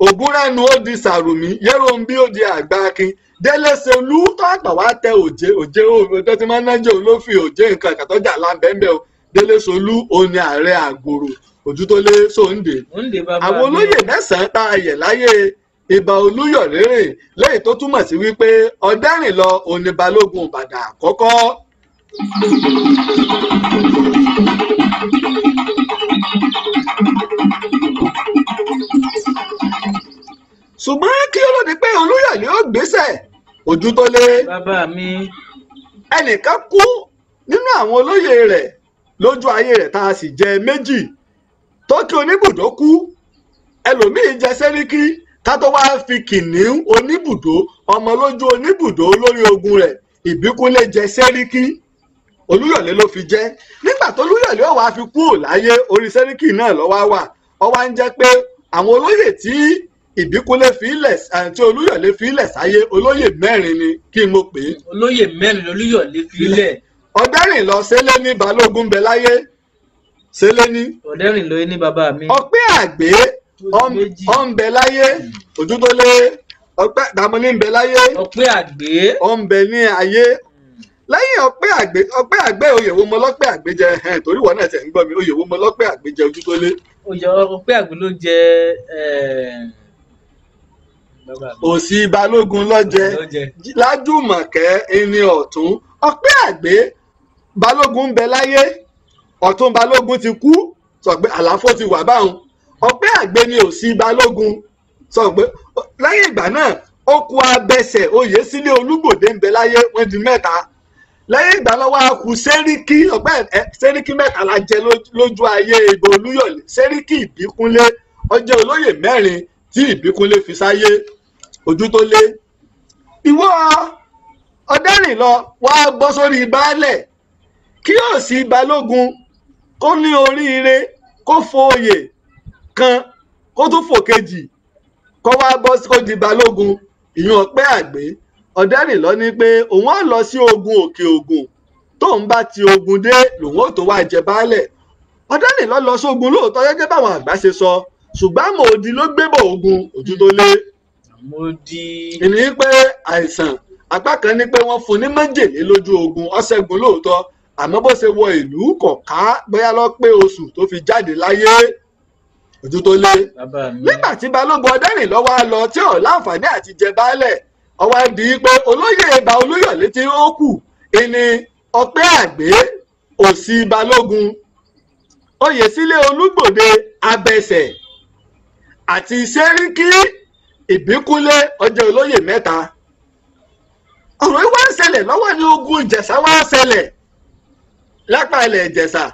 Ògúnránu ó di Sàrùmí, Yẹ́rọ̀ǹbí ó di Àgbákin, Délẹ́sẹ̀lú tó àgbà wá tẹ òjé òjé tó ti máa ń nájẹ́ òun ló fi òjé nǹkan ìkàtọ́jà lábẹ́ńbẹ́ o. Délẹ́sẹ̀lú òun ni ààrẹ àgòrò Òjútólé Sunday. Àwọn olóyè mẹ́sàn-án tá a yẹ̀ láyé Ìbà Olúyọ̀lé rè, lẹ́yìn tó túmọ̀ sí wípé Ọdẹ́rìnlọ òun ni Balógun Ìbàdàn àkọ́kọ́. Ṣùgbọ́n kí ó lóde pé Olúyọ̀lé ó gbéṣẹ̀ Òjútólé bàbá mi, ẹnìkan kú nínú àwọn olóyè rẹ̀ lójú ayé rẹ̀ tá a sì jẹ méjì. Tókì Oníbùdó kú, ẹlòmíín jẹ Sẹ́ríkì, ká tó wá fi Kìnìún Oníbùdó, ọmọ lójú Oníbùdó lórí ogun rẹ̀ Ìbíkúnlé jẹ Sẹ́ríkì, Olúyọ̀lé ló fi jẹ. Nígbà tó Olúyọ̀lé ó wá fi kú láyé, orí Sẹ́ríkì náà ló wá wà. Ó wá ń jẹ́ pé àwọn olóyè tí Ìbíkúnlé fi ilẹ̀ àti Olúyọ̀lé fi ilẹ̀ sáyé, olóyè mẹ́rin ni. Kí mo pè é? Olóyè mẹ́rin lolúyọ̀lé fi ilẹ̀. Ọdẹ́rìnlọ Sẹ́lẹ́ní Balógun bẹ láyé. Sẹ́lẹ́ní. Ọdẹ́rìnlọ ní bàbá mi. Ọpẹ́ Àgbé ó ń bẹ láyé. Òjútólé Ọpẹ́ Dàmọ́ní ń bẹ láyé. Ọpẹ́ Àgbé ó ń bẹ ní ayé. Lẹ́yìn Ọpẹ́ Àgbé, Ọpẹ́ Àgbé oyè wo mo lọ́pẹ́ Àgbé jẹ? Torí ìwọ náà tẹ̀ ń gbọ́ mi, oyè wo mo lọ́pẹ́ Àgbé jẹ Òjútólé? Oyè Ọpẹ́ Àgbé ló jẹ Òsì Balógun lọ́jẹ. Lájùmọ̀kẹ́ ẹni ọ̀tún. Ọpẹ́ Àgbé Balógun ń bẹ láyé, Ọ̀tún Balógun ti kú, sọ pé àlàfo ti wà báwọn. Ọpẹ́ Àgbé ni Òsì Balógun, sọ pé lẹ́yìn ìgbà náà ó kú Abẹsẹ̀ Oyèsílẹ̀ Olúgbòde ń bẹ láyé, wọ́n di mẹ́ta. Lẹ́yìn ìgbà lọ́wọ́ a kú Sẹ́ríkì. Ọpẹ́ Sẹ́ríkì mẹ́ta la jẹ lójú ayé ìbò Olúyọ̀lé. Sẹ́ríkì Ìbíkúnlé ọjọ́ olóyè mẹ́rin tí Ìbíkúnlé fi sáyé. Òjútólé ìwọ Ọdẹ́rìnlọ wá bọ́ sórí baálẹ̀, kí Òsì Balógun kó ní oríire, kó fo oyè kan kó tún fò kejì, kó wá bọ́ kó di Balógun. Ìyún Ọpẹ́ Àgbé. Ọdẹ́rìnlọ ní pé òun á lọ sí ogun Òkè Ògùn, tóun bá ti ogun dé lòun ó tó wá jẹ baálẹ̀. Ọdẹ́rìnlọ lọ sógun lóòótọ́ gẹ́gẹ́ báwọn àgbà ṣe sọ, ṣùgbọ́n àmọ́ odi ló gbébọ̀ ogun Òjútólé. Ìní pé àìsàn apá kan ní pé wọ́n fún ní májèlé lójú ogun, ó ṣẹ́gun lóòótọ́, àmọ́ bó ṣe wọ ìlú kọ̀ọ̀ká bóyá lọ pé oṣù tó fi jáde láyé. Ojú tó lé. Bàbá mi. Nígbà tí Balógun Ọdẹ́rìnlọ́ wá lọ tí ò láǹfààní àti jẹ baálẹ̀, ó wá di pé olóyè Ìbà Olúyọ̀lé tí ó kù ìní Ọpẹ́ Àgbé òsì Balógun, Oyèsílé Olúgbòde Abẹsẹ̀ àti Sẹ́ríkì Ìbíkúnlé ọjọ́ olóyè mẹ́ta. Ọ̀rọ̀ yìí wá ń ṣẹlẹ̀ lọ́wọ́ ní ogun Ìjẹ̀ṣà wá ń ṣẹlẹ̀ lápá ilẹ̀ Ìjẹ̀ṣà.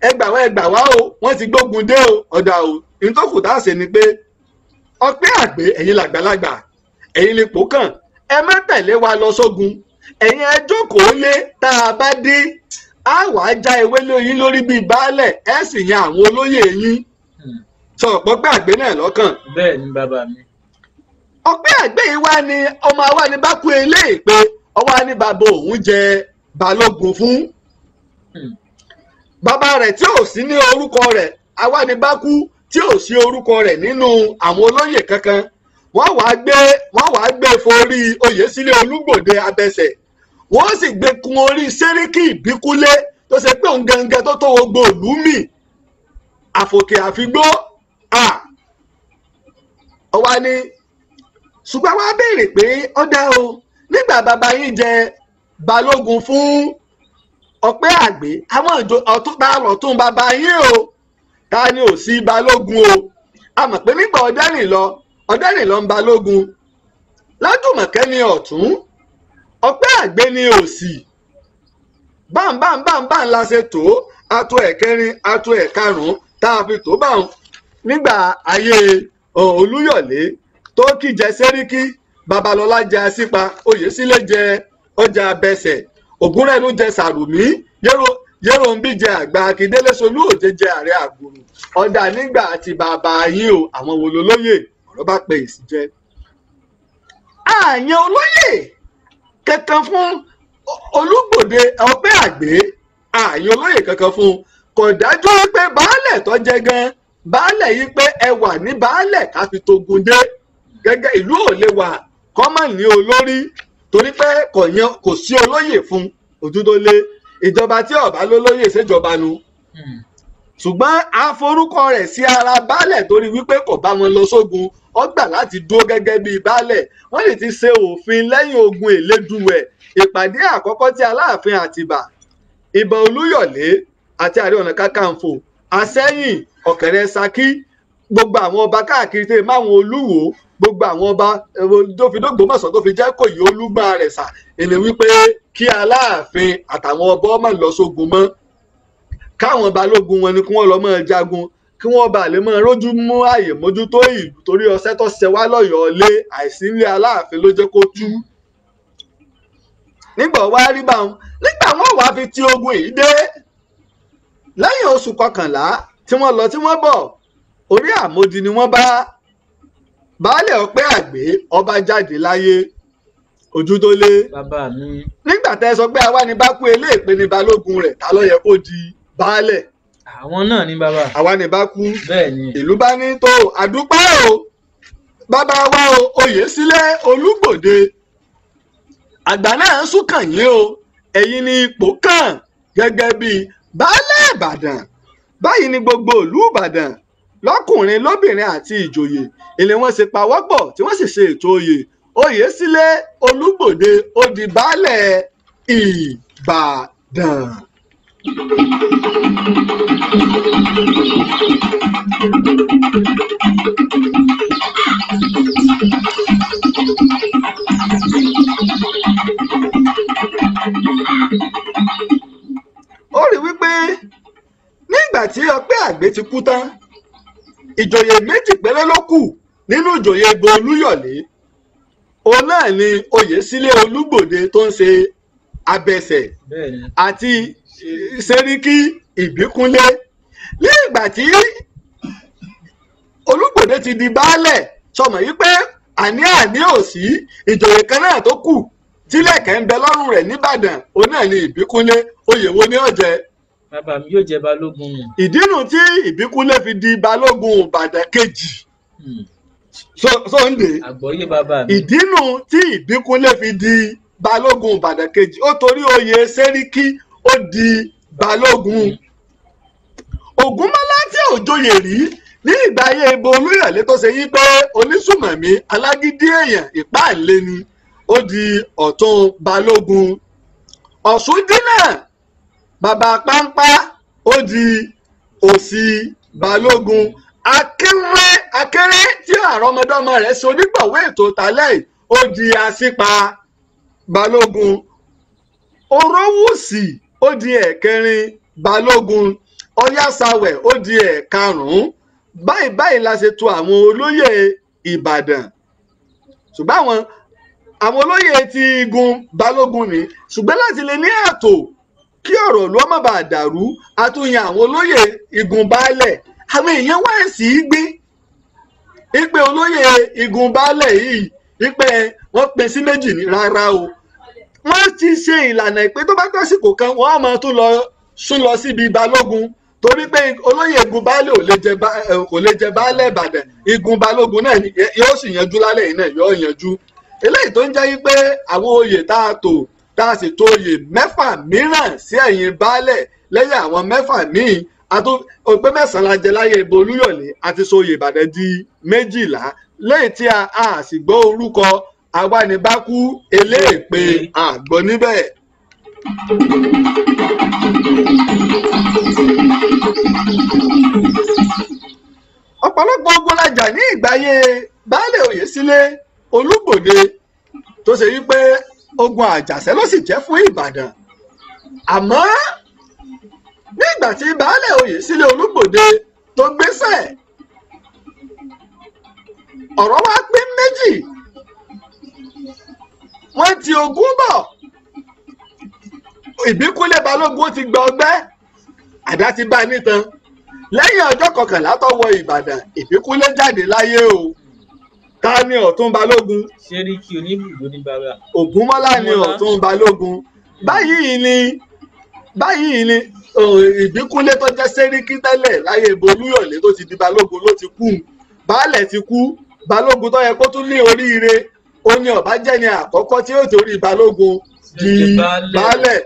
Ẹgbà wá ẹgbà wá o, wọ́n ti gbógun dé o. Ọ̀dà o, nítòkù tá a ṣe ni pé Ọpẹ́ Àgbé ẹ̀yin làgbàlagbà, ẹ̀yin lè pò kàn, ẹ má tẹ̀lé wa lọ sógun, ẹ̀yin ẹ jókòó lé, tá a bá dé á wàá já ewé lóyún lórí bíi baálẹ̀, ẹ sì yan àwọn olóyè yín. Sọ̀rọ̀ pọ́pẹ́ Àgbé náà lọ́kàn. Bẹ́ẹ̀ ni bàbá mi. Ọpẹ́ Àgbé yìí wá ní ọmọ àwa ní bá kú eléyìí pé ọwọ́ ní bàbá òun jẹ balógun fún bàbá rẹ̀ tí ò sí ní orúkọ rẹ̀, àwa ní bá kú tí ò sí orúkọ rẹ̀ nínú àwọn olóyè kankan. Wọ́n wàá gbé forí Oyèsílé Olúgbòde Abẹsẹ̀, wọ́n sì gbé kun orí Sẹ́ríkì Ìbíkúnlé tó ṣe pé òun gangan tó tó gbogbo ìlú mì àfòkè àfigbó. Ọwá ní ṣùgbọ́n wá béèrè pé ó dá o, nígbà bàbá yín jẹ balógun fún Ọpẹ́ Àgbé, àwọn ọ̀túnba ọ̀tún bàbá yín o, ta ni ò sí balógun o? A mọ̀ pé nígbà Ọdẹ́rìnlọ ń balógun, Lájùmọ̀kẹ́ ni ọ̀tún, Ọpẹ́ Àgbé ni òsì. Bámbámbámbá la ṣe tó ato ẹ̀kẹrin ato ẹ̀karùn-ún tá a fi tó báwọn nígbà ayé Olúyọ̀lé tó kí jẹ Sẹ́ríkì, Babalọ́lá jẹ Asípa, Oyèsílé jẹ ọjà Abẹsẹ̀, Ògúnrẹ́nu jẹ Sàrùmí, Yéròǹbí jẹ àgbà, Akíndélé Solú Òjé jẹ ààrẹ Àgùrù. Ọ̀dà nígbà àti bàbá yín o, àwọn wo lolóyè? Ọ̀rọ̀ bá pe èsì jẹ. Àyàn olóyè kankan fún Olúgbòde Ọpẹ́ Àgbé, àyàn olóyè kankan fún, kò dájú pé baálẹ̀ tó jẹ gan baálẹ̀ yìí pé ẹ wà ní baálẹ̀ ká fi togun dé gẹ́gẹ́ ìlú ò lè wà kọ́mọ̀ ní olórí torí pé kò sí olóyè fún. Ojú tó lé, ìjọba tí ọba lólóyè ṣèjọba nu. Ṣùgbọ́n a forúkọ rẹ̀ sí ara baálẹ̀ torí wípé kò bá wọn lọ sógun, ó gbà láti dúró gẹ́gẹ́ bíi baálẹ̀. Wọ́n sì ti ṣe òfin lẹ́yìn ogun Èlédùwẹ̀, ìpàdé àkọ́kọ́ tí Aláàfin Àtìbà, Ìbà Olúyọ̀lé àti Ààrẹ Ọ̀nà Kakanfò, Àsẹ́yìn, Ọ̀kẹ́rẹ́ Ṣakí, gbogbo àwọn ọba káàkiri tẹ máwọn Olúwo, gbogbo àwọn ọba tó fi dógbòmọ̀ṣọ́ tó fi jẹ́ Kòyí Olúgbọ́n rẹ̀ sà, èlé wípé kí Aláàfin àtàwọn ọba ọmọ lọ sógun mọ́, káwọn balógun wọn ni kí wọ́n lọ máa jagun, kí wọ́n bá lè máa rójú mú àyè mójútó ìlú torí ọṣẹ́ tó ṣe wá lọ́yọ̀ọ́ lé àìsí ilé Aláàfin ló jẹ́ kó tú. Nígbà wá rí báwọn, nígbà wọn wàá fi ti ogun yìí dé lẹ́yìn oṣù kọkànlá tí wọ́n lọ tí wọ́n bọ̀, orí àmódi ni wọ́n bá baálẹ̀ Ọpẹ́ Àgbé, ọba jáde láyé. Ojú tó lé. Bàbá mi. Nígbà tẹ́ sọ pé àwa ni bá kú eléèpé ni balógun rẹ̀, ta ló yẹ kó di baálẹ̀? Àwọn náà ni bàbá. Àwa ni bá kú. Bẹ́ẹ̀ ni. Ìlú bá ní tó àdúpẹ́ o, bàbá wa o, Oyèsílé Olúgbòde, àgbà náà ń súnkàn yín o, ẹ̀yin ni ipò kàn gẹ́gẹ́ bíi baálẹ̀ Ìbàdàn. Báyìí ni gbogbo ìlú Ìbàdàn lọ́kùnrin lóbìnrin àti ìjòyè ilé wọn ṣe pawọ́pọ̀ tí wọ́n sì ṣe ètò oyè. Oyèsílé Olúgbòde ó di baálẹ̀ Ìbàdàn. Ó rí wípé nígbà tí Ọpẹ́ Àgbé ti kú tán, ìjòyè méjì péré ló kù nínú ìjòyè Ìbà Olúyọ̀lé. Òun náà ni Oyèsílé Olúgbòde tó ń ṣe Abẹsẹ̀ àti Sẹ́ríkì Ìbíkúnlé. Ní ìgbà tí Olúgbòde ti di baálẹ̀, sọmọ yìí pé àní àní ò sí ìjòyè kan náà tó kù tílẹ̀kẹ̀ ń bẹ lọ́rùn rẹ̀ nìbàdàn, òun náà ni Ìbíkúnlé. Oyè wo ni ó jẹ? Bàbá mi yóò jẹ balógun nù. Ìdínú tí Ìbíkúnlé fi di balógun Ìbàdàn kejì. Sunday. Àgbọ́yé bàbá mi. Ìdínú tí Ìbíkúnlé fi di balógun Ìbàdàn kejì, ó torí oyè Sẹ́ríkì ó di balógun. Ògúnmọ́lá tí ò joyè rí Ní ìgbà ayé ibo Olúyọ̀lé tó ṣe yí pé onísùmọ̀mí alágídí èèyàn ìpáǹlé ni, ó di ọ̀tún balógun. Ọ̀ṣúndínà bàbá Páńpá ó di òsì balógun. Akéré Akéré tí àrọ́mọdọ́mọ rẹ̀ ṣe onígbọ̀wé ètò tálẹ̀ ó di Asípa balógun. Orówùsì ó di ẹ̀kẹrin balógun. Ọ̀yásáwẹ̀ ó di ẹ̀karùn-ún. Báyìí báyìí la ṣe tò àwọn olóyè Ìbàdàn. Ṣùgbọ́n àwọn olóyè ti igun balógun ni, ṣùgbọ́n láti lè ní ààtò kí ọ̀rọ̀ ìlú má bàa dàrú, a tún yan àwọn olóyè igun baálẹ̀. Àwọn èèyàn wá sí í gbé ipe olóyè igun baálẹ̀ yìí ipe wọ́n pín sí méjì ní rárá o. Wọ́n ti ṣe ìlànà ìpè tó bá tásìkò kan wọ́n á máa tún lọ sún lọ síbi balógun, torí pé olóyè igun baálẹ̀ kò lè jẹ baálẹ̀ Ìbàdàn, igun balógun náà yóò sì yanjú lálẹ́ yìí náà yóò yanjú. Eléyìí tó ń jẹ́ wípé àwọn oyè tá a tò, tá a sì tò oyè mẹ́fà mìíràn sí ẹ̀yìn baálẹ̀ lẹ́yìn àwọn mẹ́fà míì, òpé mẹ́sàn-án la jẹ láyé ibo Olúyọ̀lé, àti sọ oyè Ìbàdàn di 12, lẹ́yìn tí a sì gbọ́ orúkọ awánibákú eléèpé àgbọ̀ níbẹ̀. Ọ̀pọ̀lọpọ̀ ogun la jà ní ìgbáyé baálé Oyèsílẹ̀ Olúgbòde, tó ṣe wípé ogun àjàṣẹ́ ló sì jẹ́ fún Ìbàdàn. Àmọ́ nígbà tí baálé Oyèsílẹ̀ Olúgbòde tó gbéṣẹ̀, ọ̀rọ̀ wá pín méjì. Wọ́n ti ogun bọ̀, Ìbíkúnlé Balógun ti gba ọgbẹ́, àdá ti bá a nítan. Lẹ́yìn ọjọ́ kọkànlá tó wọ Ìbàdàn, Ìbíkúnlé jáde láyé o. Ta ni ọ̀tún balógun? Ṣẹ́ríkì Oníbùdó ní bàbá. Ògúnmọ́lá ni ọ̀tún balógun. Báyìí ni Ìbíkúnlé tó jẹ́ Ṣẹ́ríkì tẹ́lẹ̀ láyé ibo Olúyọ̀lé tó ti di balógun ló ti kú. Baálẹ̀ ti kú, balógun tó yẹ kó tún ní oríire, ó ní ọ̀bá jẹ́ ni àkọ́kọ́ tí yóò torí balógun di baálẹ̀.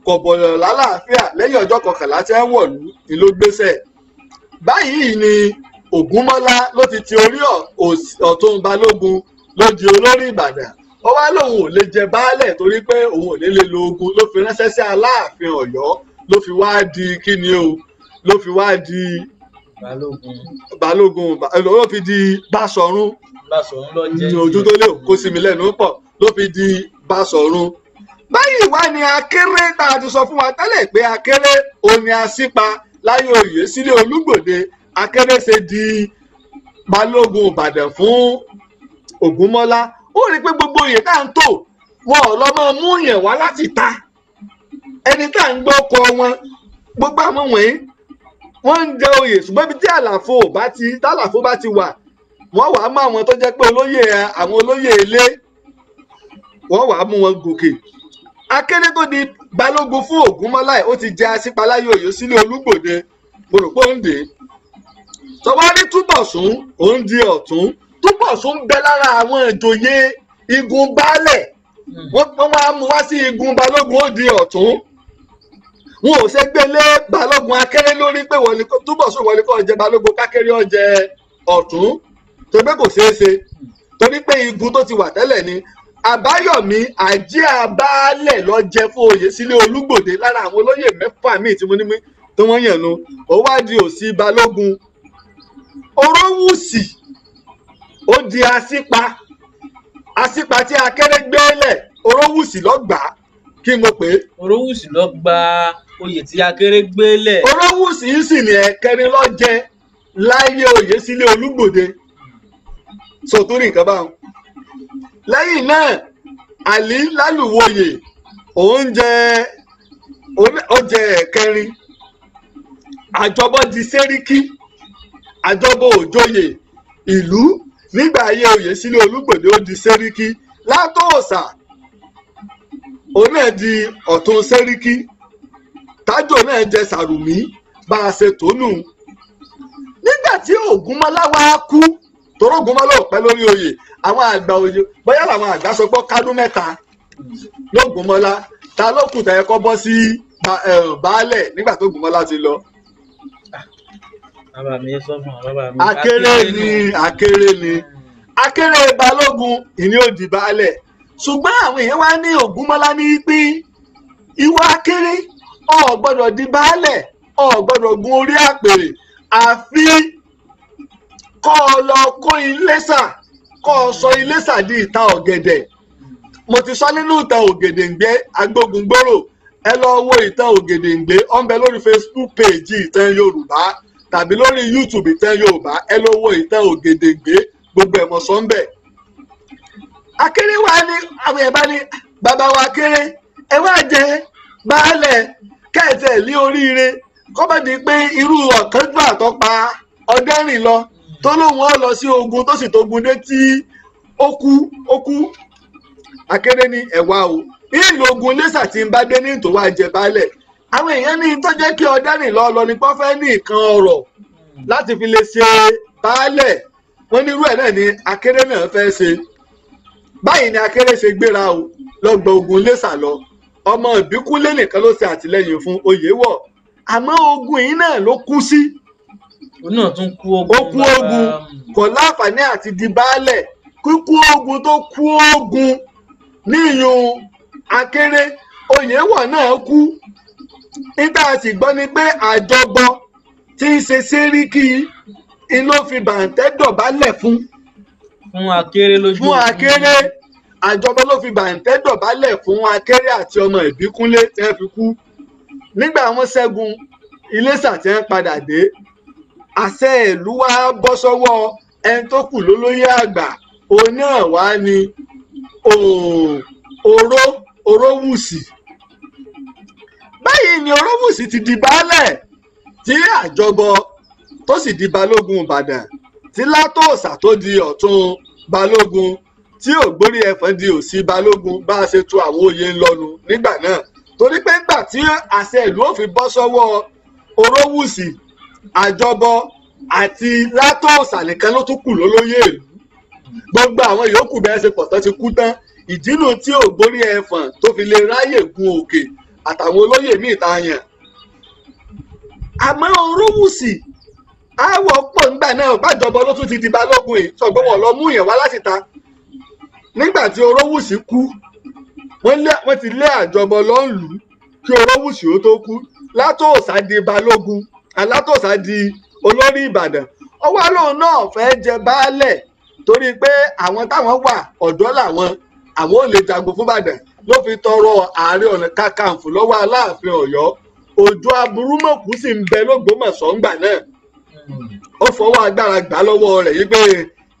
Kò bọ̀rọ̀ lálàáfíà lẹ́yìn ọjọ́ kọkànlá tí wọ́n wọ̀lú ni ló gbéṣẹ̀. Báyìí ni Ògúnmọ́lá ló ti ti orí ọ̀tún balógun ló di olórí Ìbàdàn. Ó wá lóun ò lè jẹ baálẹ̀ torí pé òun ò ní lè lo ogun, ló fi ránṣẹ́ sí Aláàfin Ọ̀yọ́, ló fi wá di kíni o, ló fi wá di balógun, ló fi di Báṣọ̀run. Ojú tó lé kó sí mi lẹ́nu pọ̀, ló fi di Báṣọ̀run. Báyìí wá ni Akéré tá a ti sọ fún wa tẹ́lẹ̀ pé Akéré òní Asípa láyé Oyèsílẹ̀ Olúgbòde. Akéré ṣe di balógun Ìbàdàn fún Ògúnmọ́lá. Ó rí i pé gbogbo oyè tá à ń tò wọn ò lọ máa mú yẹn wá láti ta ẹni tá à ń gbọ́ kọ wọn. Gbogbo àwọn wọ̀nyí wọ́n ń jẹ oyè, ṣùgbọ́n ibi tí àlàfo bá ti tálàfo bá ti wà, wọ́n wàá mú àwọn tó jẹ́ pé olóyè àwọn olóyè ilé, wọ́n wàá mú wọn gòkè. Akéré tó di balógun fún Ògúnmọ́lá ó ti jẹ Asípa láyé Oyèsílẹ̀ Olúgbòde. Mo rò pé ó ń dè é. Tọ́wárí Túbọ̀sún ó ń di ọ̀tún. Túbọ̀sún ń bẹ lára àwọn ìjòyè igun baálẹ̀. Wọ́n máa mú wá sí igun balógun, ó di ọ̀tún. Wọn ò ṣe gbélé balógun Akéré lórí pé Túbọ̀sún wọlé kó jẹ balógun, kákéré ó jẹ ọ̀tún, torí pé kò ṣeé ṣe, torí pé igun tó ti wà tẹ́lẹ̀ ni. Àbáyọ̀mí Àjíà baálẹ̀ lọ jẹ fún Oyèsílẹ̀ Olúgbòde lára àwọn olóyè mẹ́fà míì tí mo ní tí wọ́n yàn nu. Ó wá di òsì balógun. Orówùsì ó di Asípa. Asípa tí Akéré gbélẹ̀, Orówùsì ló gbà á. Kí mo pè é? Orówùsì ló gba oyè tí Akéré gbélẹ̀. Orówùsì sì ní ẹ̀kẹrin ló jẹ láyé Oyèsílẹ̀ Olúgbòde. Sọ̀túrì nǹkan báwọn. Lẹ́yìn náà Àlí Lálùwòyè òun jẹ ó jẹ ẹ̀kẹrin. Àjọbọ di Sẹ́ríkì. Àjọbọ òjòyè ìlú nígbà ayé Oyèsílẹ̀ Olúgbòde ó di Sẹ́ríkì. Látòòsà òun náà di ọ̀tún Sẹ́ríkì. Tájò náà jẹ Sàrùmí bá a ṣe tónú. Nígbà tí Ògúnmọ́lá wá kú, torí Ògúnmọ́lá ò pẹ́ lórí oyè, àwọn àgbà oyè bóyá làwọn àgbà sọ pé kádún mẹ́ta lÓgúnmọ́lá. Ta ló kù tẹ̀ kọ́ bọ́ sí baálẹ̀ nígbà tó Ògúnmọ́lá ti lọ? Bàbá mi sọ fún wa, bàbá mi. Akéré ni, Akéré ni. Akéré balógun ìní òdì baálẹ̀. Ṣùgbọ́n àwọn èèyàn wá ní Ògúnmọ́lá ní pé ìwọ Akéré ò gbọ́dọ̀ di baálẹ̀, ò gbọ́dọ̀ gun orí àpèrè, àfi kọ́ ọ lọ kó Iléṣà, kọ́ ọ sọ Iléṣà di ìta ọ̀gẹ̀dẹ̀. Mo ti sọ nínú ìtàn Ògèdèǹgbé Agbógungbòrò, ẹ lọ wo ìtàn Ògèdèǹgbé, ó ń bẹ lórí Facebook page Ìtàn Yorùbá tàbí lórí YouTube Ìtàn Yorùbá, ẹ lọ wo ìtàn Ògèdèǹgbé, gbogbo ẹ̀ mọ̀ sọ ń bẹ̀. Akéré wa ní àwọn ẹ̀ bá ní bàbá wa Akéré ẹ wá jẹ baálẹ̀ kẹ́ẹ̀tẹ̀ lé oríire, kọ́bọ̀dé pé irú ọ̀kánjúà tó pa Ọdẹ́rìn lọ tó lóun ó lọ sí ogun tó sì tógun dé tí ó kú ó kú. Akéré ní ẹ̀wà o, ìlú ogun Iléṣà tí ń bá dé ní ìtòwá jẹ baálẹ̀. Àwọn èèyàn ní tó jẹ́ kí Ọdẹ́rìn lọ lọ ní pọ́fẹ́ ní nǹkan ọrọ̀ láti fi lè ṣe baálẹ̀, wọ́n ní irú ẹ̀ náà ni Akéré náà fẹ́ ṣe. Báyìí ni Akéré ṣe gbéra o lọ́gbọ̀n ogun Iléṣà lọ. Ọmọ Ìbíkúnlé nìkan ló ṣe àtìlẹ́yìn fún Oyèwọ̀, àmọ́ ogun yìí náà ló kú sí. Òun náà tún kú ogun. Ó kú ogun, kò láǹfààní àti di baálẹ̀. Kíkú ogun tó kú ogun níyùn Akéré, Oyèwọ̀ náà kú. Níta sì gbọ́ ni pé àjọbọ tí ń ṣe Séríkì ló fi bàǹtẹ́ dọ̀bálẹ̀ fún. Fún Akéré lójú. Fún Akéré, àjọbọ ló fi bàǹtẹ́ dọ̀bálẹ̀ fún Akéré àti ọmọ Ìbíkúnlé tí wọ́n fi kú. Nígbà wọ́n ṣẹ́gun Iléṣà tí wọ́n padà dé, àṣẹ ìlú wa bọ́ sọ́wọ́ ẹni tó kù lólóyè àgbà, òun náà wá ní Orówùsì. Báyìí ni Orówùsì ti di baálẹ̀, tí àjọbọ tó sì di balógun Ìbàdàn, tí Látòòsà tó di ọ̀tún balógun, tí Ògbórí Ẹ̀fọ̀n di òsì balógun. Bá a ṣe tu àwọn oyè ńlọnu nígbà náà, torí pé ńgbà tí àṣẹ ìlú ò fi bọ́ sọ́wọ́ Orówùsì, àjọbọ àti Látòòsà nìkan ló tún kù lólóyè ìlú. Gbogbo àwọn yòókù bẹ́ẹ̀ ṣe pọ̀ tán ti kú tán. Ìdínú tí Ògbórí Ẹ̀fọ̀n tó fi lè ráyè gun òkè àtàwọn olóyè míì tá a yàn. Àmọ́ Orówùsì aáwọ̀ pọ̀ nígbà náà, bàjọbọ ló tún ti di balógun yìí, sọ̀gbọ́n wọn lọ mú yẹn wá láti ta. Nígbà tí Orówùsì kú, wọ́n ti lé àjọbọ lọ́nlù kí Orówùsì ó tó kú. Látòòsà di balógun, Látòòsà di olórí Ìbàdàn. Ọwọ́ lòun náà fẹ́ jẹ baálẹ̀ torí pé àwọn táwọn wà ọ̀dọ́ làwọn, àwọn ò lè jagun fún Ìbàdàn, ló fi tọrọ Ààrẹ Ọ̀nà Kakanfò lọ́wọ́ Aláàfin Ọ̀yọ́. Òjò aburúmọ̀kú sì ń bẹ l'Ógbómọ̀ṣọ́ ńgbà náà. Ó fọwọ́ agbára gbà lọ́wọ́ rẹ̀ yí pé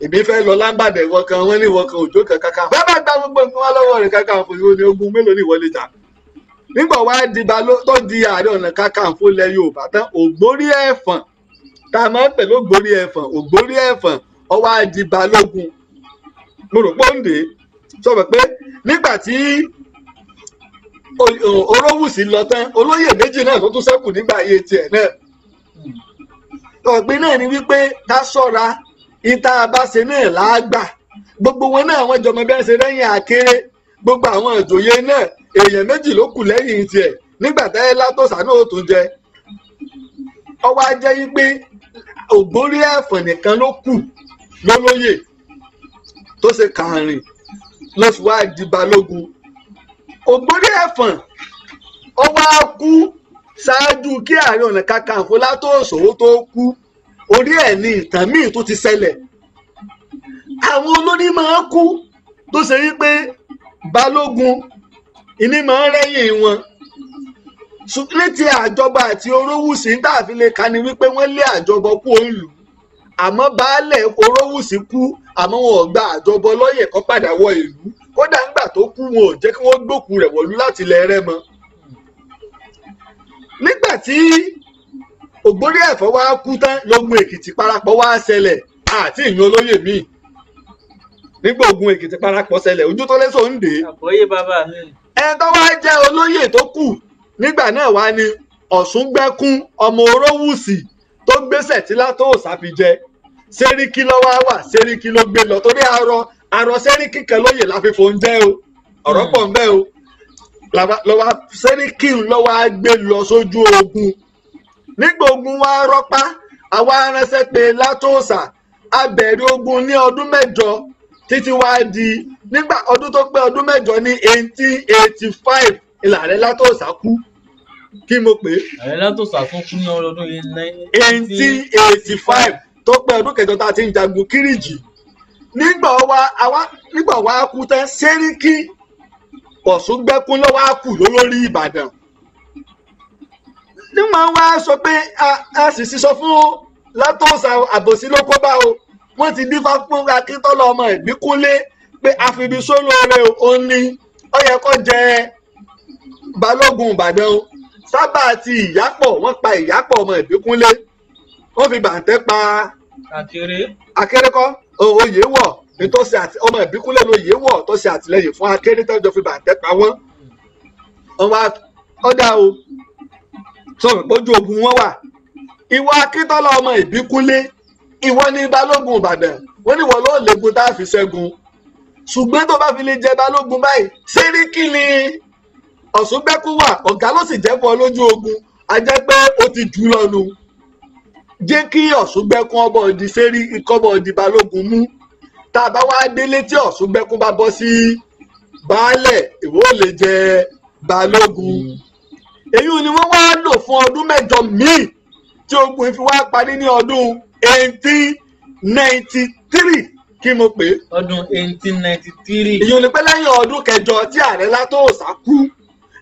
èmi fẹ́ lọ lámbàdàn, ìwọ kan wọ́n ní ìwọ kan òjò kan kankan bá bá gba gbogbo nǹkan wá lọ́wọ́ rẹ̀. Kakanfò ìwọ ni ogun mélòó ni ìwọ lè jà. Nígbà wá di tó di Ààrẹ Ọ̀nà Kakanfò ilẹ̀ Yorùbá tán, Ògbórí Ẹ̀fọ̀n tá a máa ń pè l'Ógbórí Ẹ̀fọ̀n, Ògbórí Ẹ̀fọ̀n ó wá di balógun. Mo rò pé ó ń dè é sọ pé nígbà tí Orówùsì lọ tán, olóyè méjì náà tó tún ṣẹ́kù nígbà ayé tiẹ̀ náà. Ọ̀gbìn náà ni wípé ká ṣọ́ra, ìta àbáṣe náà láàgbà. Gbogbo wọn náà wọ́n jọmọ bí wọ́n ṣe lẹ́yìn Akéré. Gbogbo àwọn ìjòyè náà èèyàn méjì ló kù lẹ́yìn tiẹ̀ nígbà táyé Látòòsà náà ó tún jẹ. Ó wá jẹ́ wípé Ògbórí Ẹ̀fọ̀n nìkan ló kù lólóyè tó ṣe kàrìn ló fi wá di balógun. Ògbórí Ẹ̀fọ̀n ó wá kú ṣáájú kí Ààrẹ Ọ̀nà Kakanfò Látòòsà ó tó kú. Orí ẹ̀ ní ìtàn míì tó ti ṣẹlẹ̀. Àwọn olórí máa ń kú tó ṣe wípé balógun ìní máa ń rẹ́yìn wọn. Ní ti àjọba àti Orówùsì ń tàfi lè ka ni wípé wọ́n lé àjọbọ kú òun lù. Àmọ́ baálẹ̀ Orówùsì kú, àmọ́ wọn ò gba àjọbọ lọ́yẹ̀ kó padà wọ ìlú. Kódà ńgbà tó kú wọn ò jẹ́ kí wọ́n gbókù rẹ̀ wọ̀lú láti ilẹ̀ Rẹ́mọ. Nígbà tí Ògbórí Ẹ̀fọ̀n wá kú tán, lógun Èkìtì parapọ̀ wá ṣẹlẹ̀ àti ìyún olóyè míì. Nígbà ogun Èkìtì parapọ̀ ṣẹlẹ̀, ojú tó lẹ́sọ̀ ń dè é. Àgbọ́yé bàbá mi. Ẹni tó wá jẹ́ olóyè tó kù nígbà náà wá ní Ọ̀ṣúngbẹ́kún ọmọ Orówùsì tó gbéṣẹ̀ tí Látòòsà fi jẹ. Séríkì ló wá wà, Séríkì ló gbé lọ torí arọ Séríkì kan lóyè la fi fòun jẹ́ o. Ọ̀rọ̀ pọ̀ ń bẹ o. Lọ́wọ́ Séríkì ló wá gbé lọ sójú ogun. Nígbà ogun wá rọ́pá, Àwa ránṣẹ́ pé Látòòsà, a bẹ̀rẹ̀ ogun ní ọdún mẹ́jọ títí wá di nígbà ọdún tó pé ọdún mẹ́jọ ní 1885 ìlàrẹ́ Látòòsà kú. Kí mo pè é? Ààrẹ Látòòsà tún kú ní ọdún 1885 tó pé ọdún kẹjọ tá a ti ń jagun Kírìjì. Nígbà wa kú tán, Sẹ́ríkì Ọ̀ṣúngbẹ́kún ló wá kù lólórí Ìbàdàn. Níwọ̀n wá sọ pé a sì sísọ fún Látòòsà àbòsí ló kó bá o. Wọ́n ti dífá fún Akíntọ́lá ọmọ Ìbíkúnlé pé àfibisólóore ò ní ó yẹ kó jẹ Balógun Ìbàdàn o. Sábà ti Ìyápọ̀, wọ́n pa Ìyápọ̀ ọmọ Ìbíkúnlé, wọ́n fi bàǹtẹ́ pa Akéré kọ́ Oyèwọ̀ nítòsí àti ọmọ Ìbíkúnlé lóyèwọ̀ tó ṣe àtìlẹ́yìn fún Akéré tó jọ fi bàǹtẹ́ pa wọ́n. Ọ̀dà o, sọ̀rọ̀ pójú ogun wọn wà. Ìwọ Akíntọ́lá ọmọ Ìbíkúnlé, ìwọ ní Balógun Ìbàdàn, wọ́n ní ìwọ ló légun tá a fi ṣẹ́gun. Ṣùgbọ́n tó bá fi lè jẹ Balógun báyìí, Sẹ́ríkì ni Ọ̀ṣúngbẹ́kún wà, ọ̀gá ló sì jẹ́ fún ọ lójú ogun, a jẹ́ pé ó ti jù lọ́nu. Jẹ́ kí Ọ̀ṣúngbẹ́kún ọbọ̀ di Sẹ́ríkì kọ́bọ̀ di Balógun mú. Tá a bá wá délé tí Ọ̀ṣúngbẹ́kún bá bọ́ sí baálẹ̀, ìwọ ò lè jẹ Balógun. Èyí ni wọ́n wá lò fún ọdún mẹ́jọ míì tí ogun fi wá parí ní ọdún 1893. Kí mo pè é? Ọdún 1893. Èyí ni pé lẹ́yìn ọdún kẹjọ tí Ààrẹ Látòòsà kú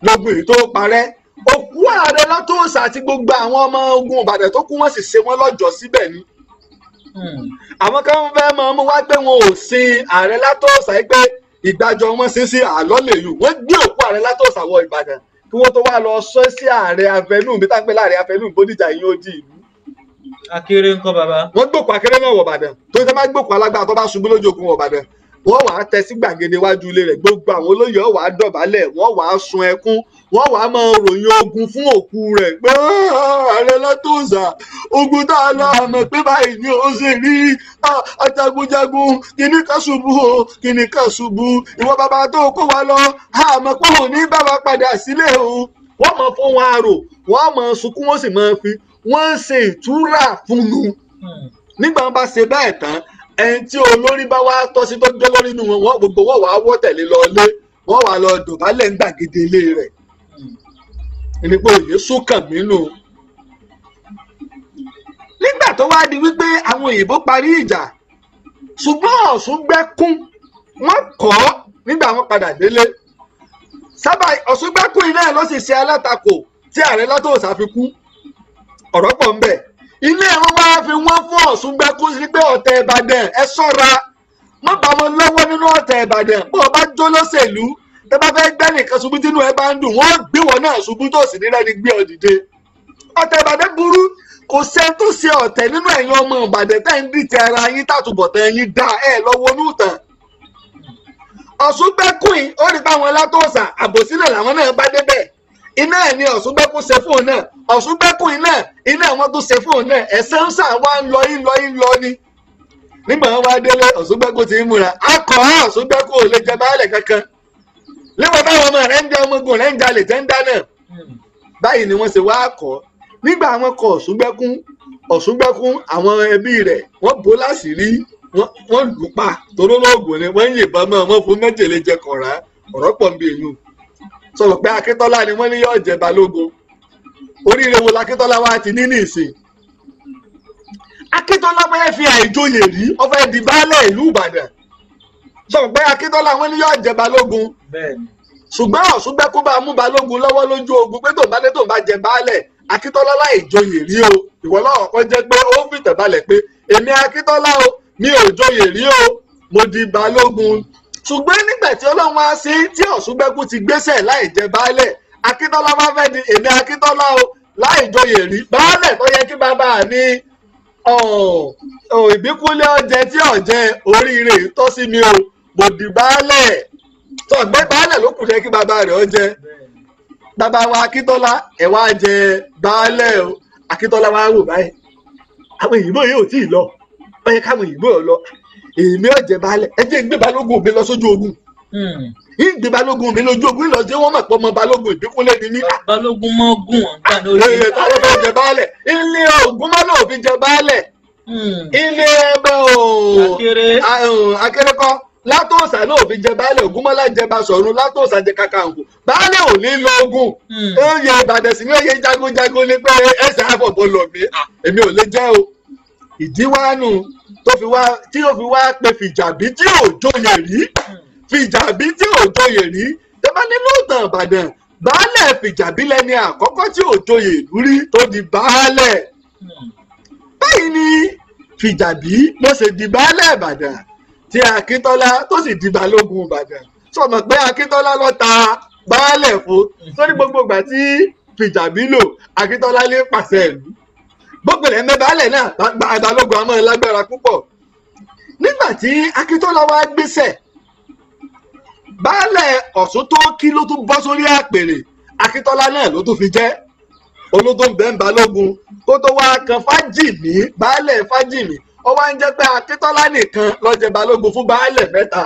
lógun èyí tó parẹ́. Òkú Ààrẹ Látòòsà àti gbogbo àwọn ọmọ ogun Ìbàdàn tó kú, wọ́n sì ṣe wọ́n lọ́jọ́ síbẹ̀ ni. Àwọn kan fẹ́ mọ mú wá pé wọn ò sin Ààrẹ Látòòsà yìí pé ìgbàjọ wọn sin sí àlọ́ lè yù. Wọ́n gbé òkú Ààrẹ Látòòsà wọ Ìbàdàn kí wọ́n tó wá lọ sọ sí Ààrẹ Avenue mi tá ń pè láàrẹ Avenue Bódìjà yín ó di ìlú. Akéré ńkọ́ bàbá? Wọ́n gbòkú Akéré náà wọ Ìbàdàn tó ṣe máa gbòkú alágbára tó bá ṣubú lójú ogun wọ Ìbàdàn. Wọ́n wàá tẹ sí gbàgede iwájú ilé rẹ̀, gbogbo àwọn olóyè wọ́n wàá dọ̀bálẹ̀, wọ́n wàá sun ẹkún, wọ́n wàá máa ròyìn ogun fún òkú rẹ̀ pé Ààrẹ Látòòsà, ogun tá a lọ àmọ́ pé báyìí ni ó ṣe rí, ajagunjagun kìíní kan ṣubú o, kìíní kan ṣubú, ìwọ bàbá tó kó wa lọ àmọ́ pé òun ní bàbá padà sílé o. Wọ́n máa fún wọn àrò, wọ́n máa sunkún, wọ́n sì máa fi wọ́n ń ṣe ìtura fún un. Nígbà wọn bá ṣe bẹ́ẹ̀ tán, ẹni tí olórí bá wá tọ́ sí tó jẹ́ lórí inú wọn, gbogbo wọn wàá wọ́ tẹ̀lé lọ lé, wọ́n wàá lọ dọ̀bálẹ̀ ń gbàgede ilé rẹ̀. Ẹni pé òye sókàn mí nù. Nígbà tó wá di wípé àwọn òyìnbó parí ìjà, ṣùgbọ́n Ọ̀ṣúngbẹ́kún wọ́n kọ́ nígbà wọn padà délé. Sábà Ọ̀ṣúngbẹ́kún iná ló sì ṣe alátakò tí Ààrẹ Látòòsà fi kú. Ọ̀rọ̀ pọ̀ ń bẹ. Ilé ẹ̀rọ wá fi wọ́n fún Ọ̀ṣúngbẹ́kún sí pé ọ̀tẹ̀ Ìbàdàn ẹ ṣọ́ra, má bá wọn lọ́wọ́ nínú ọ̀tẹ̀ Ìbàdàn. Bó o bá jó lọ́sẹ̀lú, tẹ́ bá fẹ́ gbẹ́ nìkan ṣubú tínú ẹ bá ń dùn, wọ́n gbé wọn náà ṣubú tó sì nílẹ̀ ní gbé ọ dìde. Ọ̀tẹ̀ Ìbàdàn burú, kò sẹ́ni tó ṣe ọ̀tẹ̀ nínú ẹ̀yin ọmọ Ìbàdàn tẹ́ ń dìtẹ̀ ara yín tàtúbọ̀tán yín dá ẹ lọ́wọ́ onútàn. Ọ̀ṣúngbẹ́kún yìí ó rí báwọn Látòòsà àbòsílẹ̀ làwọn náà bá débẹ̀. Iná ẹ̀ ni Ọ̀ṣúngbẹ́kún ṣe fóun náà, Ọ̀ṣúngbẹ́kún iná iná wọn tó ṣe fóun náà, ẹ̀sẹ̀ ń sà wá ń lọ ń lọ ń lọ ni. Nígbà wọn wá délé, Ọ̀ṣúngbẹ́kún ti ń múra, akọ̀ Ọ̀ṣúngbẹ́kún ò lè jẹ baálẹ̀ kankan. Nígbà táwọn ọmọ rẹ̀ ń jẹ ọmọ ogun rẹ̀ ń jalè tẹ́ ń dáná. Báyìí ni wọ́n ṣe wá kọ́. Nígbà wọn kọ Ọ̀ṣúngbẹ́kún, Ọ̀ṣúngbẹ́kún àwọn ẹbí rẹ̀ wọ́n bò láṣìírí, wọ́n lù pa toró lóògùn ni wọ́n ń yìnbọn mọ́ wọn fún méjèlé jẹ kọ̀ọ̀rá, ọ̀rọ̀ pọ̀ ń bí èyí. Sọ̀rọ̀ pé Akíntọ́lá ni wọ́n ní yóò jẹ Balógun. Oríire wo l'Akíntọ́lá wá ti ní nìsín? Akíntọ́lá fẹ́ fi àìjoyè rí, ó fẹ́ di baálẹ̀ ìlú Ìbàdàn. Sọ̀rọ̀ pé Akíntọ́lá wọ́n ní yóò jẹ Balógun. Ṣùgbọ́n Ọ̀ṣúngbẹ́kún bá mú Balógun lọ́wọ́ lójú ogun pé tó bá dé tó bá jẹ baálẹ̀, Akíntọ́lá láì joyè rí o. Ìwọ lọ́wọ́ kan jẹ́ pé ó fìtẹ̀ balẹ̀ pé èmi Akíntọ́lá o, mi ò joyè rí o, mo di Balógun. Ṣùgbọ́n nígbà tí Ọlọ́run wá sí tí Ọ̀ṣúngbẹ́kún ti gbéṣẹ̀ láì jẹ baálẹ̀, Akíntọ́lá wá fẹ́ di èmi Akíntọ́lá o láì joyè rí baálẹ̀ tó yẹ kí bàbá mi Ìbíkúnlé ọjẹ tí ọjẹ oríire tọ́ sí mi o, mo di baálẹ̀. Tọ̀gbẹ́ baálẹ̀ ló kù jẹ́ kí bàbá rẹ̀ ọjẹ. Bàbá wa Akíntọ́lá ẹ̀ wá jẹ baálẹ̀ o. Akíntọ́lá wá wò báyìí, àwọn òyìnbó yìí ò tí ì lọ, ó yẹ káwọn òyìnbó yìí lọ, èmi ò jẹ baálẹ̀, ẹ jẹ́ n gbé Balógun mi lọ sójú ogun. Ìgbé balógun mi lójú ogun ìlọ sí wọn mọ̀ pé ọmọ balógun Ìbíkúnlé ni mí. Balógun mọ́ gùn wọn gbà lórí. Ẹ ta ló fẹ́ jẹ baálẹ̀? Ilé Ògúnmọ́lá ò fi jẹ baálẹ̀. Ilé ẹbẹ Akéré kọ́ Látòsà náà ò fi jẹ baálẹ̀. Ògúnmọ́lá jẹ Basọ̀run, Látòsà jẹ Kàkàǹkò. Baálẹ̀ ò ní lọ ogun. Ó yẹ Ìbàdàn sí ní oyè jagunjagun ní pé ẹsẹ̀ àfọ̀bọ̀ lọ mí, èmi ò lè jẹ́ o. Ìdíwánu tó fi wá tí ó fi wá pe Fìjàbí tí ò joyè rí, Fìjàbí tí ò joyè rí. Tó bá nínú ìtàn Ìbàdàn, baálẹ̀ Fìjàbí lẹni àkọ́kọ́ tí ò joyè ìlú rí tó di baálẹ̀. Báyìí ni Fìjàbí ló ṣe di baálẹ̀ Ìbàdàn, tí Akíntọ́lá tó sì di balógun Ìbàdàn. Sọmọ pé Akíntọ́lá ló ta baálẹ̀ fún sórí gbogbo ìgbà tí Fìjàbí lò, Akíntọ́lá lè pàṣẹ ìlú gbogbo ẹ̀ mẹ́ baálẹ̀ náà. Balógun àmọ́ lágbára púpọ̀. Nígbà tí Akíntọ́lá wá gbéṣẹ̀, baálẹ̀ Ọ̀ṣun tó kí ló tún bọ́ sórí àpèrè, Akíntọ́lá náà ló tún fi jẹ́ olótó ń bẹ́ ń balógun kó tó wá kan Fájìmí, baálẹ̀ Fájìmí. Ó wá ń jẹ́ pé Akíntọ́lá nìkan ló jẹ balógun fún baálẹ̀ mẹ́ta.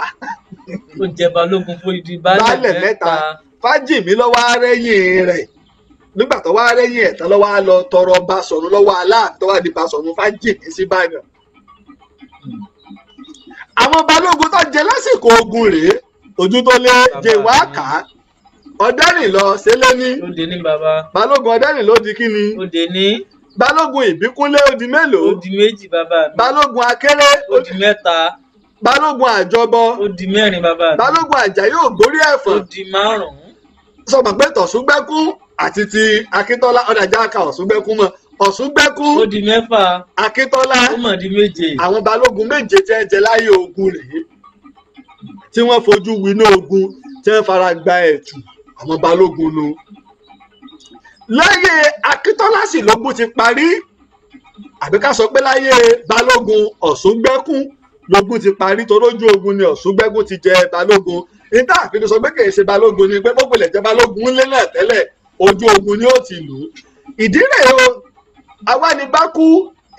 Ó jẹ balógun fún ìdí baálẹ̀ mẹ́ta. Fájìmí ló wá rẹ́yìn rẹ̀. Nígbà tó wá rẹ́yìn ẹ̀ tán ló wá lọ tọrọ Basọ̀run lọ́wọ́ Aláàfin, tó wá di Basọ̀run Fájìmí sí Ìbàdàn. Àwọn balógun tó jẹ lásìkò ogun rèé, ojú tó lé jẹ wá kà á. Ọ̀dẹ́rìnlọ Ṣẹlẹ́ní, ó di ní bàbá. Balógun Ọ̀dẹ́rìnlọ di kí ni? Ó di ní. Balógun Ìbíkúnlé ó di mélòó? Ó di 2 bàbá mi. Balógun Akéré ó di 3. Balógun Àjọbọ ó di 4 bàbá mi. Balógun Àjàyí Ògbórí Ẹ̀fọ̀n ó di 5. Sọmọ pé Tọ̀súngbẹ́kún àti ti Akíntọ́lá ọ̀dàjà ka Ọ̀ṣúngbẹ́kún mọ́. Ọ̀ṣúngbẹ́kún ó di 6. Akíntọ́lá ó mọ̀ di 7. Àwọn balógun méje tí ẹ jẹ láyé ogun rèé, tí wọ́n fojú winá ogun, tí wọ́n fara gba ẹ̀tù, àwọn balógun nu. Láyé Akíntọ́lá sì lógún ti parí, àbí ká sọ pé láyé balógun Ọ̀ṣúngbẹ́kún lógún ti parí, torójú ogun ni Ọ̀ṣúngbẹ́kún ti jẹ balógun. Níta àfihàn sọ pé kì í ṣe balógun ni pé gbogbo ilẹ̀ jẹ́ balógun ńlẹ́ náà tẹ́lẹ̀, ojú ogun ni ó ti lù ú. Ìdí rèé o, awánibákú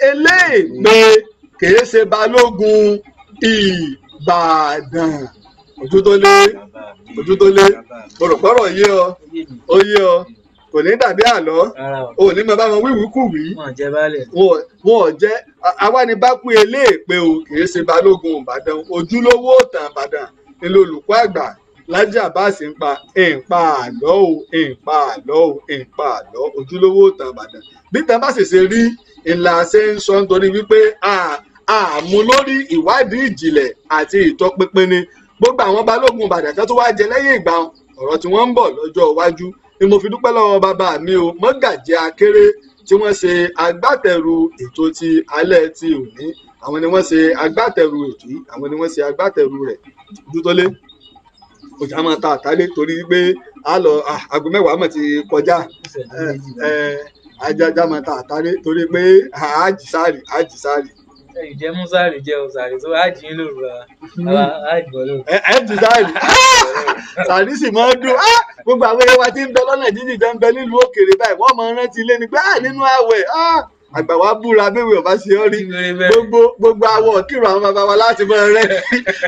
eléègbé kìí ṣe balógun Ìbàdàn. Ojú tó lé, ojú tó lé, òròpọ̀rọ̀ yé ọ, ó yé ọ, kò ní dàbí àlọ́, ò ní mọ bá wọn wíwíkúwí. Wọn ò jẹ́ awánibákú eléèpé o, kìí ṣe balógun Ìbàdàn. Ojúlówó ìtàn Ìbàdàn ni olùkọ́ àgbà Lájí Àbáàsì ń pa ìpa àlọ́ o, ìpa àlọ́ o, ìpa àlọ́. Ojúlówó ìtàn Ìbàdàn bí tàn bá sì ṣe rí ìlà ṣe ń sọ, nítorí wípé àmú lórí ìwádìí ìjìnlẹ̀ àti ìtọpinpin ni. Gbogbo àwọn balógun Ìbàdàn kan tó wá jẹ lẹ́yìn ìgbà ọ̀rọ̀ tí wọ́n ń bọ̀ lọ́jọ́ iwájú ni mo fi dúpẹ́ lọ́wọ́ bàbá mi o, Mọ́gàjí Akéré, tí wọ́n ṣe agbátẹrù ètò ti alẹ́ ti òní. Àwọn ni wọ́n ṣe agbátẹrù ètò yìí, àwọn ni wọ́n ṣe agbátẹrù rẹ̀. Ojú tó lé, ọjà máa ta àtàlé torí pé a lọ aago 10 mọ̀ ti kọjá. Ajájá máa ta àtàlé torí pé àjìsárì àjìsárì. Ìjẹ́ musari jẹ́ òsàrì tó àjì ń lòrù àjì bọ́ lòrù. Àjìsárì sàrí sì máa ń dùn. Gbogbo àwọn ẹwà tí ń bẹ lọ́nà jíjìn jẹ́ ń bẹ nílùú òkèèrè báyìí, wọ́n máa ń rántí ilé ni pé nínú àwẹ̀ àgbà wa búra bẹ́ẹ̀ ọba ṣe ọ́ rí. Gbogbo awọ kírun àwọn bàbá wa láti máa rẹ́,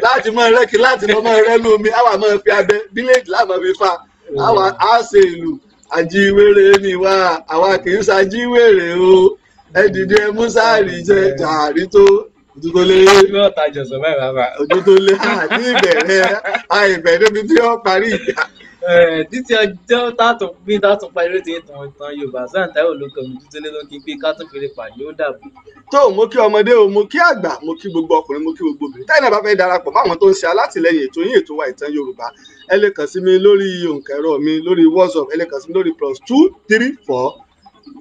láti máa rẹ́ kí láti lọ máa rẹ́ lómi, àwa máa fi abẹ bíléèdì láàmú fi fa, àwa á ṣe ìlú ajíwèrè ni wá, àwa kì í ṣajíwèrè o. Ẹ dìde ẹ mú sáàrì jẹ jàrí tó ojú tó lé. Ojú tó lé àti ìbẹ̀rẹ̀ àìbẹ̀rẹ̀ níbi tí ó parí ìjà. Títí ọjọ́ tààtún bí tààtún parí lóde ìtàn ìtàn Yorùbá, Sàǹtáìwò ló kàn mí títí lé lókè pé ká tún fèrè pàdé, ó dàbọ̀. Tó mo kí ọmọdé o, mo kí àgbà, mo kí gbogbo ọkùnrin, mo kí gbogbo obìnrin. Táyì náà bá fẹ́ darapọ̀ máwọn tó ń ṣe alátìlẹyìn ètò yín ètò wa ìtàn Yorùbá, ẹ lè kàn sí mi lórí òǹkà ẹ̀rọ mi lórí WhatsApp. Ẹ lè kàn sí mi lórí +234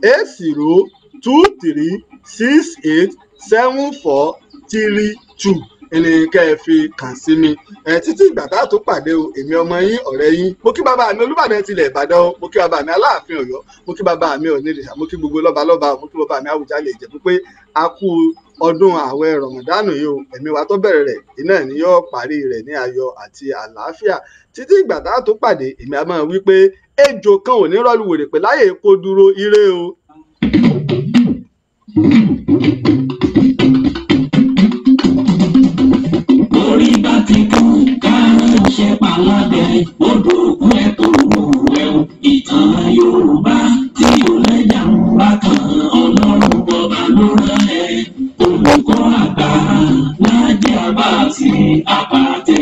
80 23 68 74 32 ẹni kẹ́ ẹ fi kàn sí mi. Ẹ títí ìgbà tá a tó pàdé o, èmi ọmọ yín, ọ̀rẹ́ yín. Mo kí bàbá mi Olúbàdàn tilẹ̀ Ìbàdàn o, mo kí bàbá mi Aláàfin Ọ̀yọ́, mo kí bàbá mi Ọ̀nìrìṣà, mo kí gbogbo lọ́balọ́ba, mo kí bàbá mi Àwùjalẹ̀ Ìjẹ̀bú pé a kú ọdún ààwẹ̀ Rọ̀mọ̀dánù yìí o. Ẹ̀mí wa tó bẹ̀rẹ̀ rẹ̀ iná ni yóò parí rẹ̀ ní ayọ̀ àti àlàáfíà. Títí ìgbà tá a tó pàdé, èmi a máa wí pé ejò kan ò ní rọ́ọ̀lù wèrè pé láyè kó dúró, ire o. Orí bá ti kú ká ránṣẹ́ pa. Olùkọ́ àgbà Lájí Àbáàsì apàtẹ.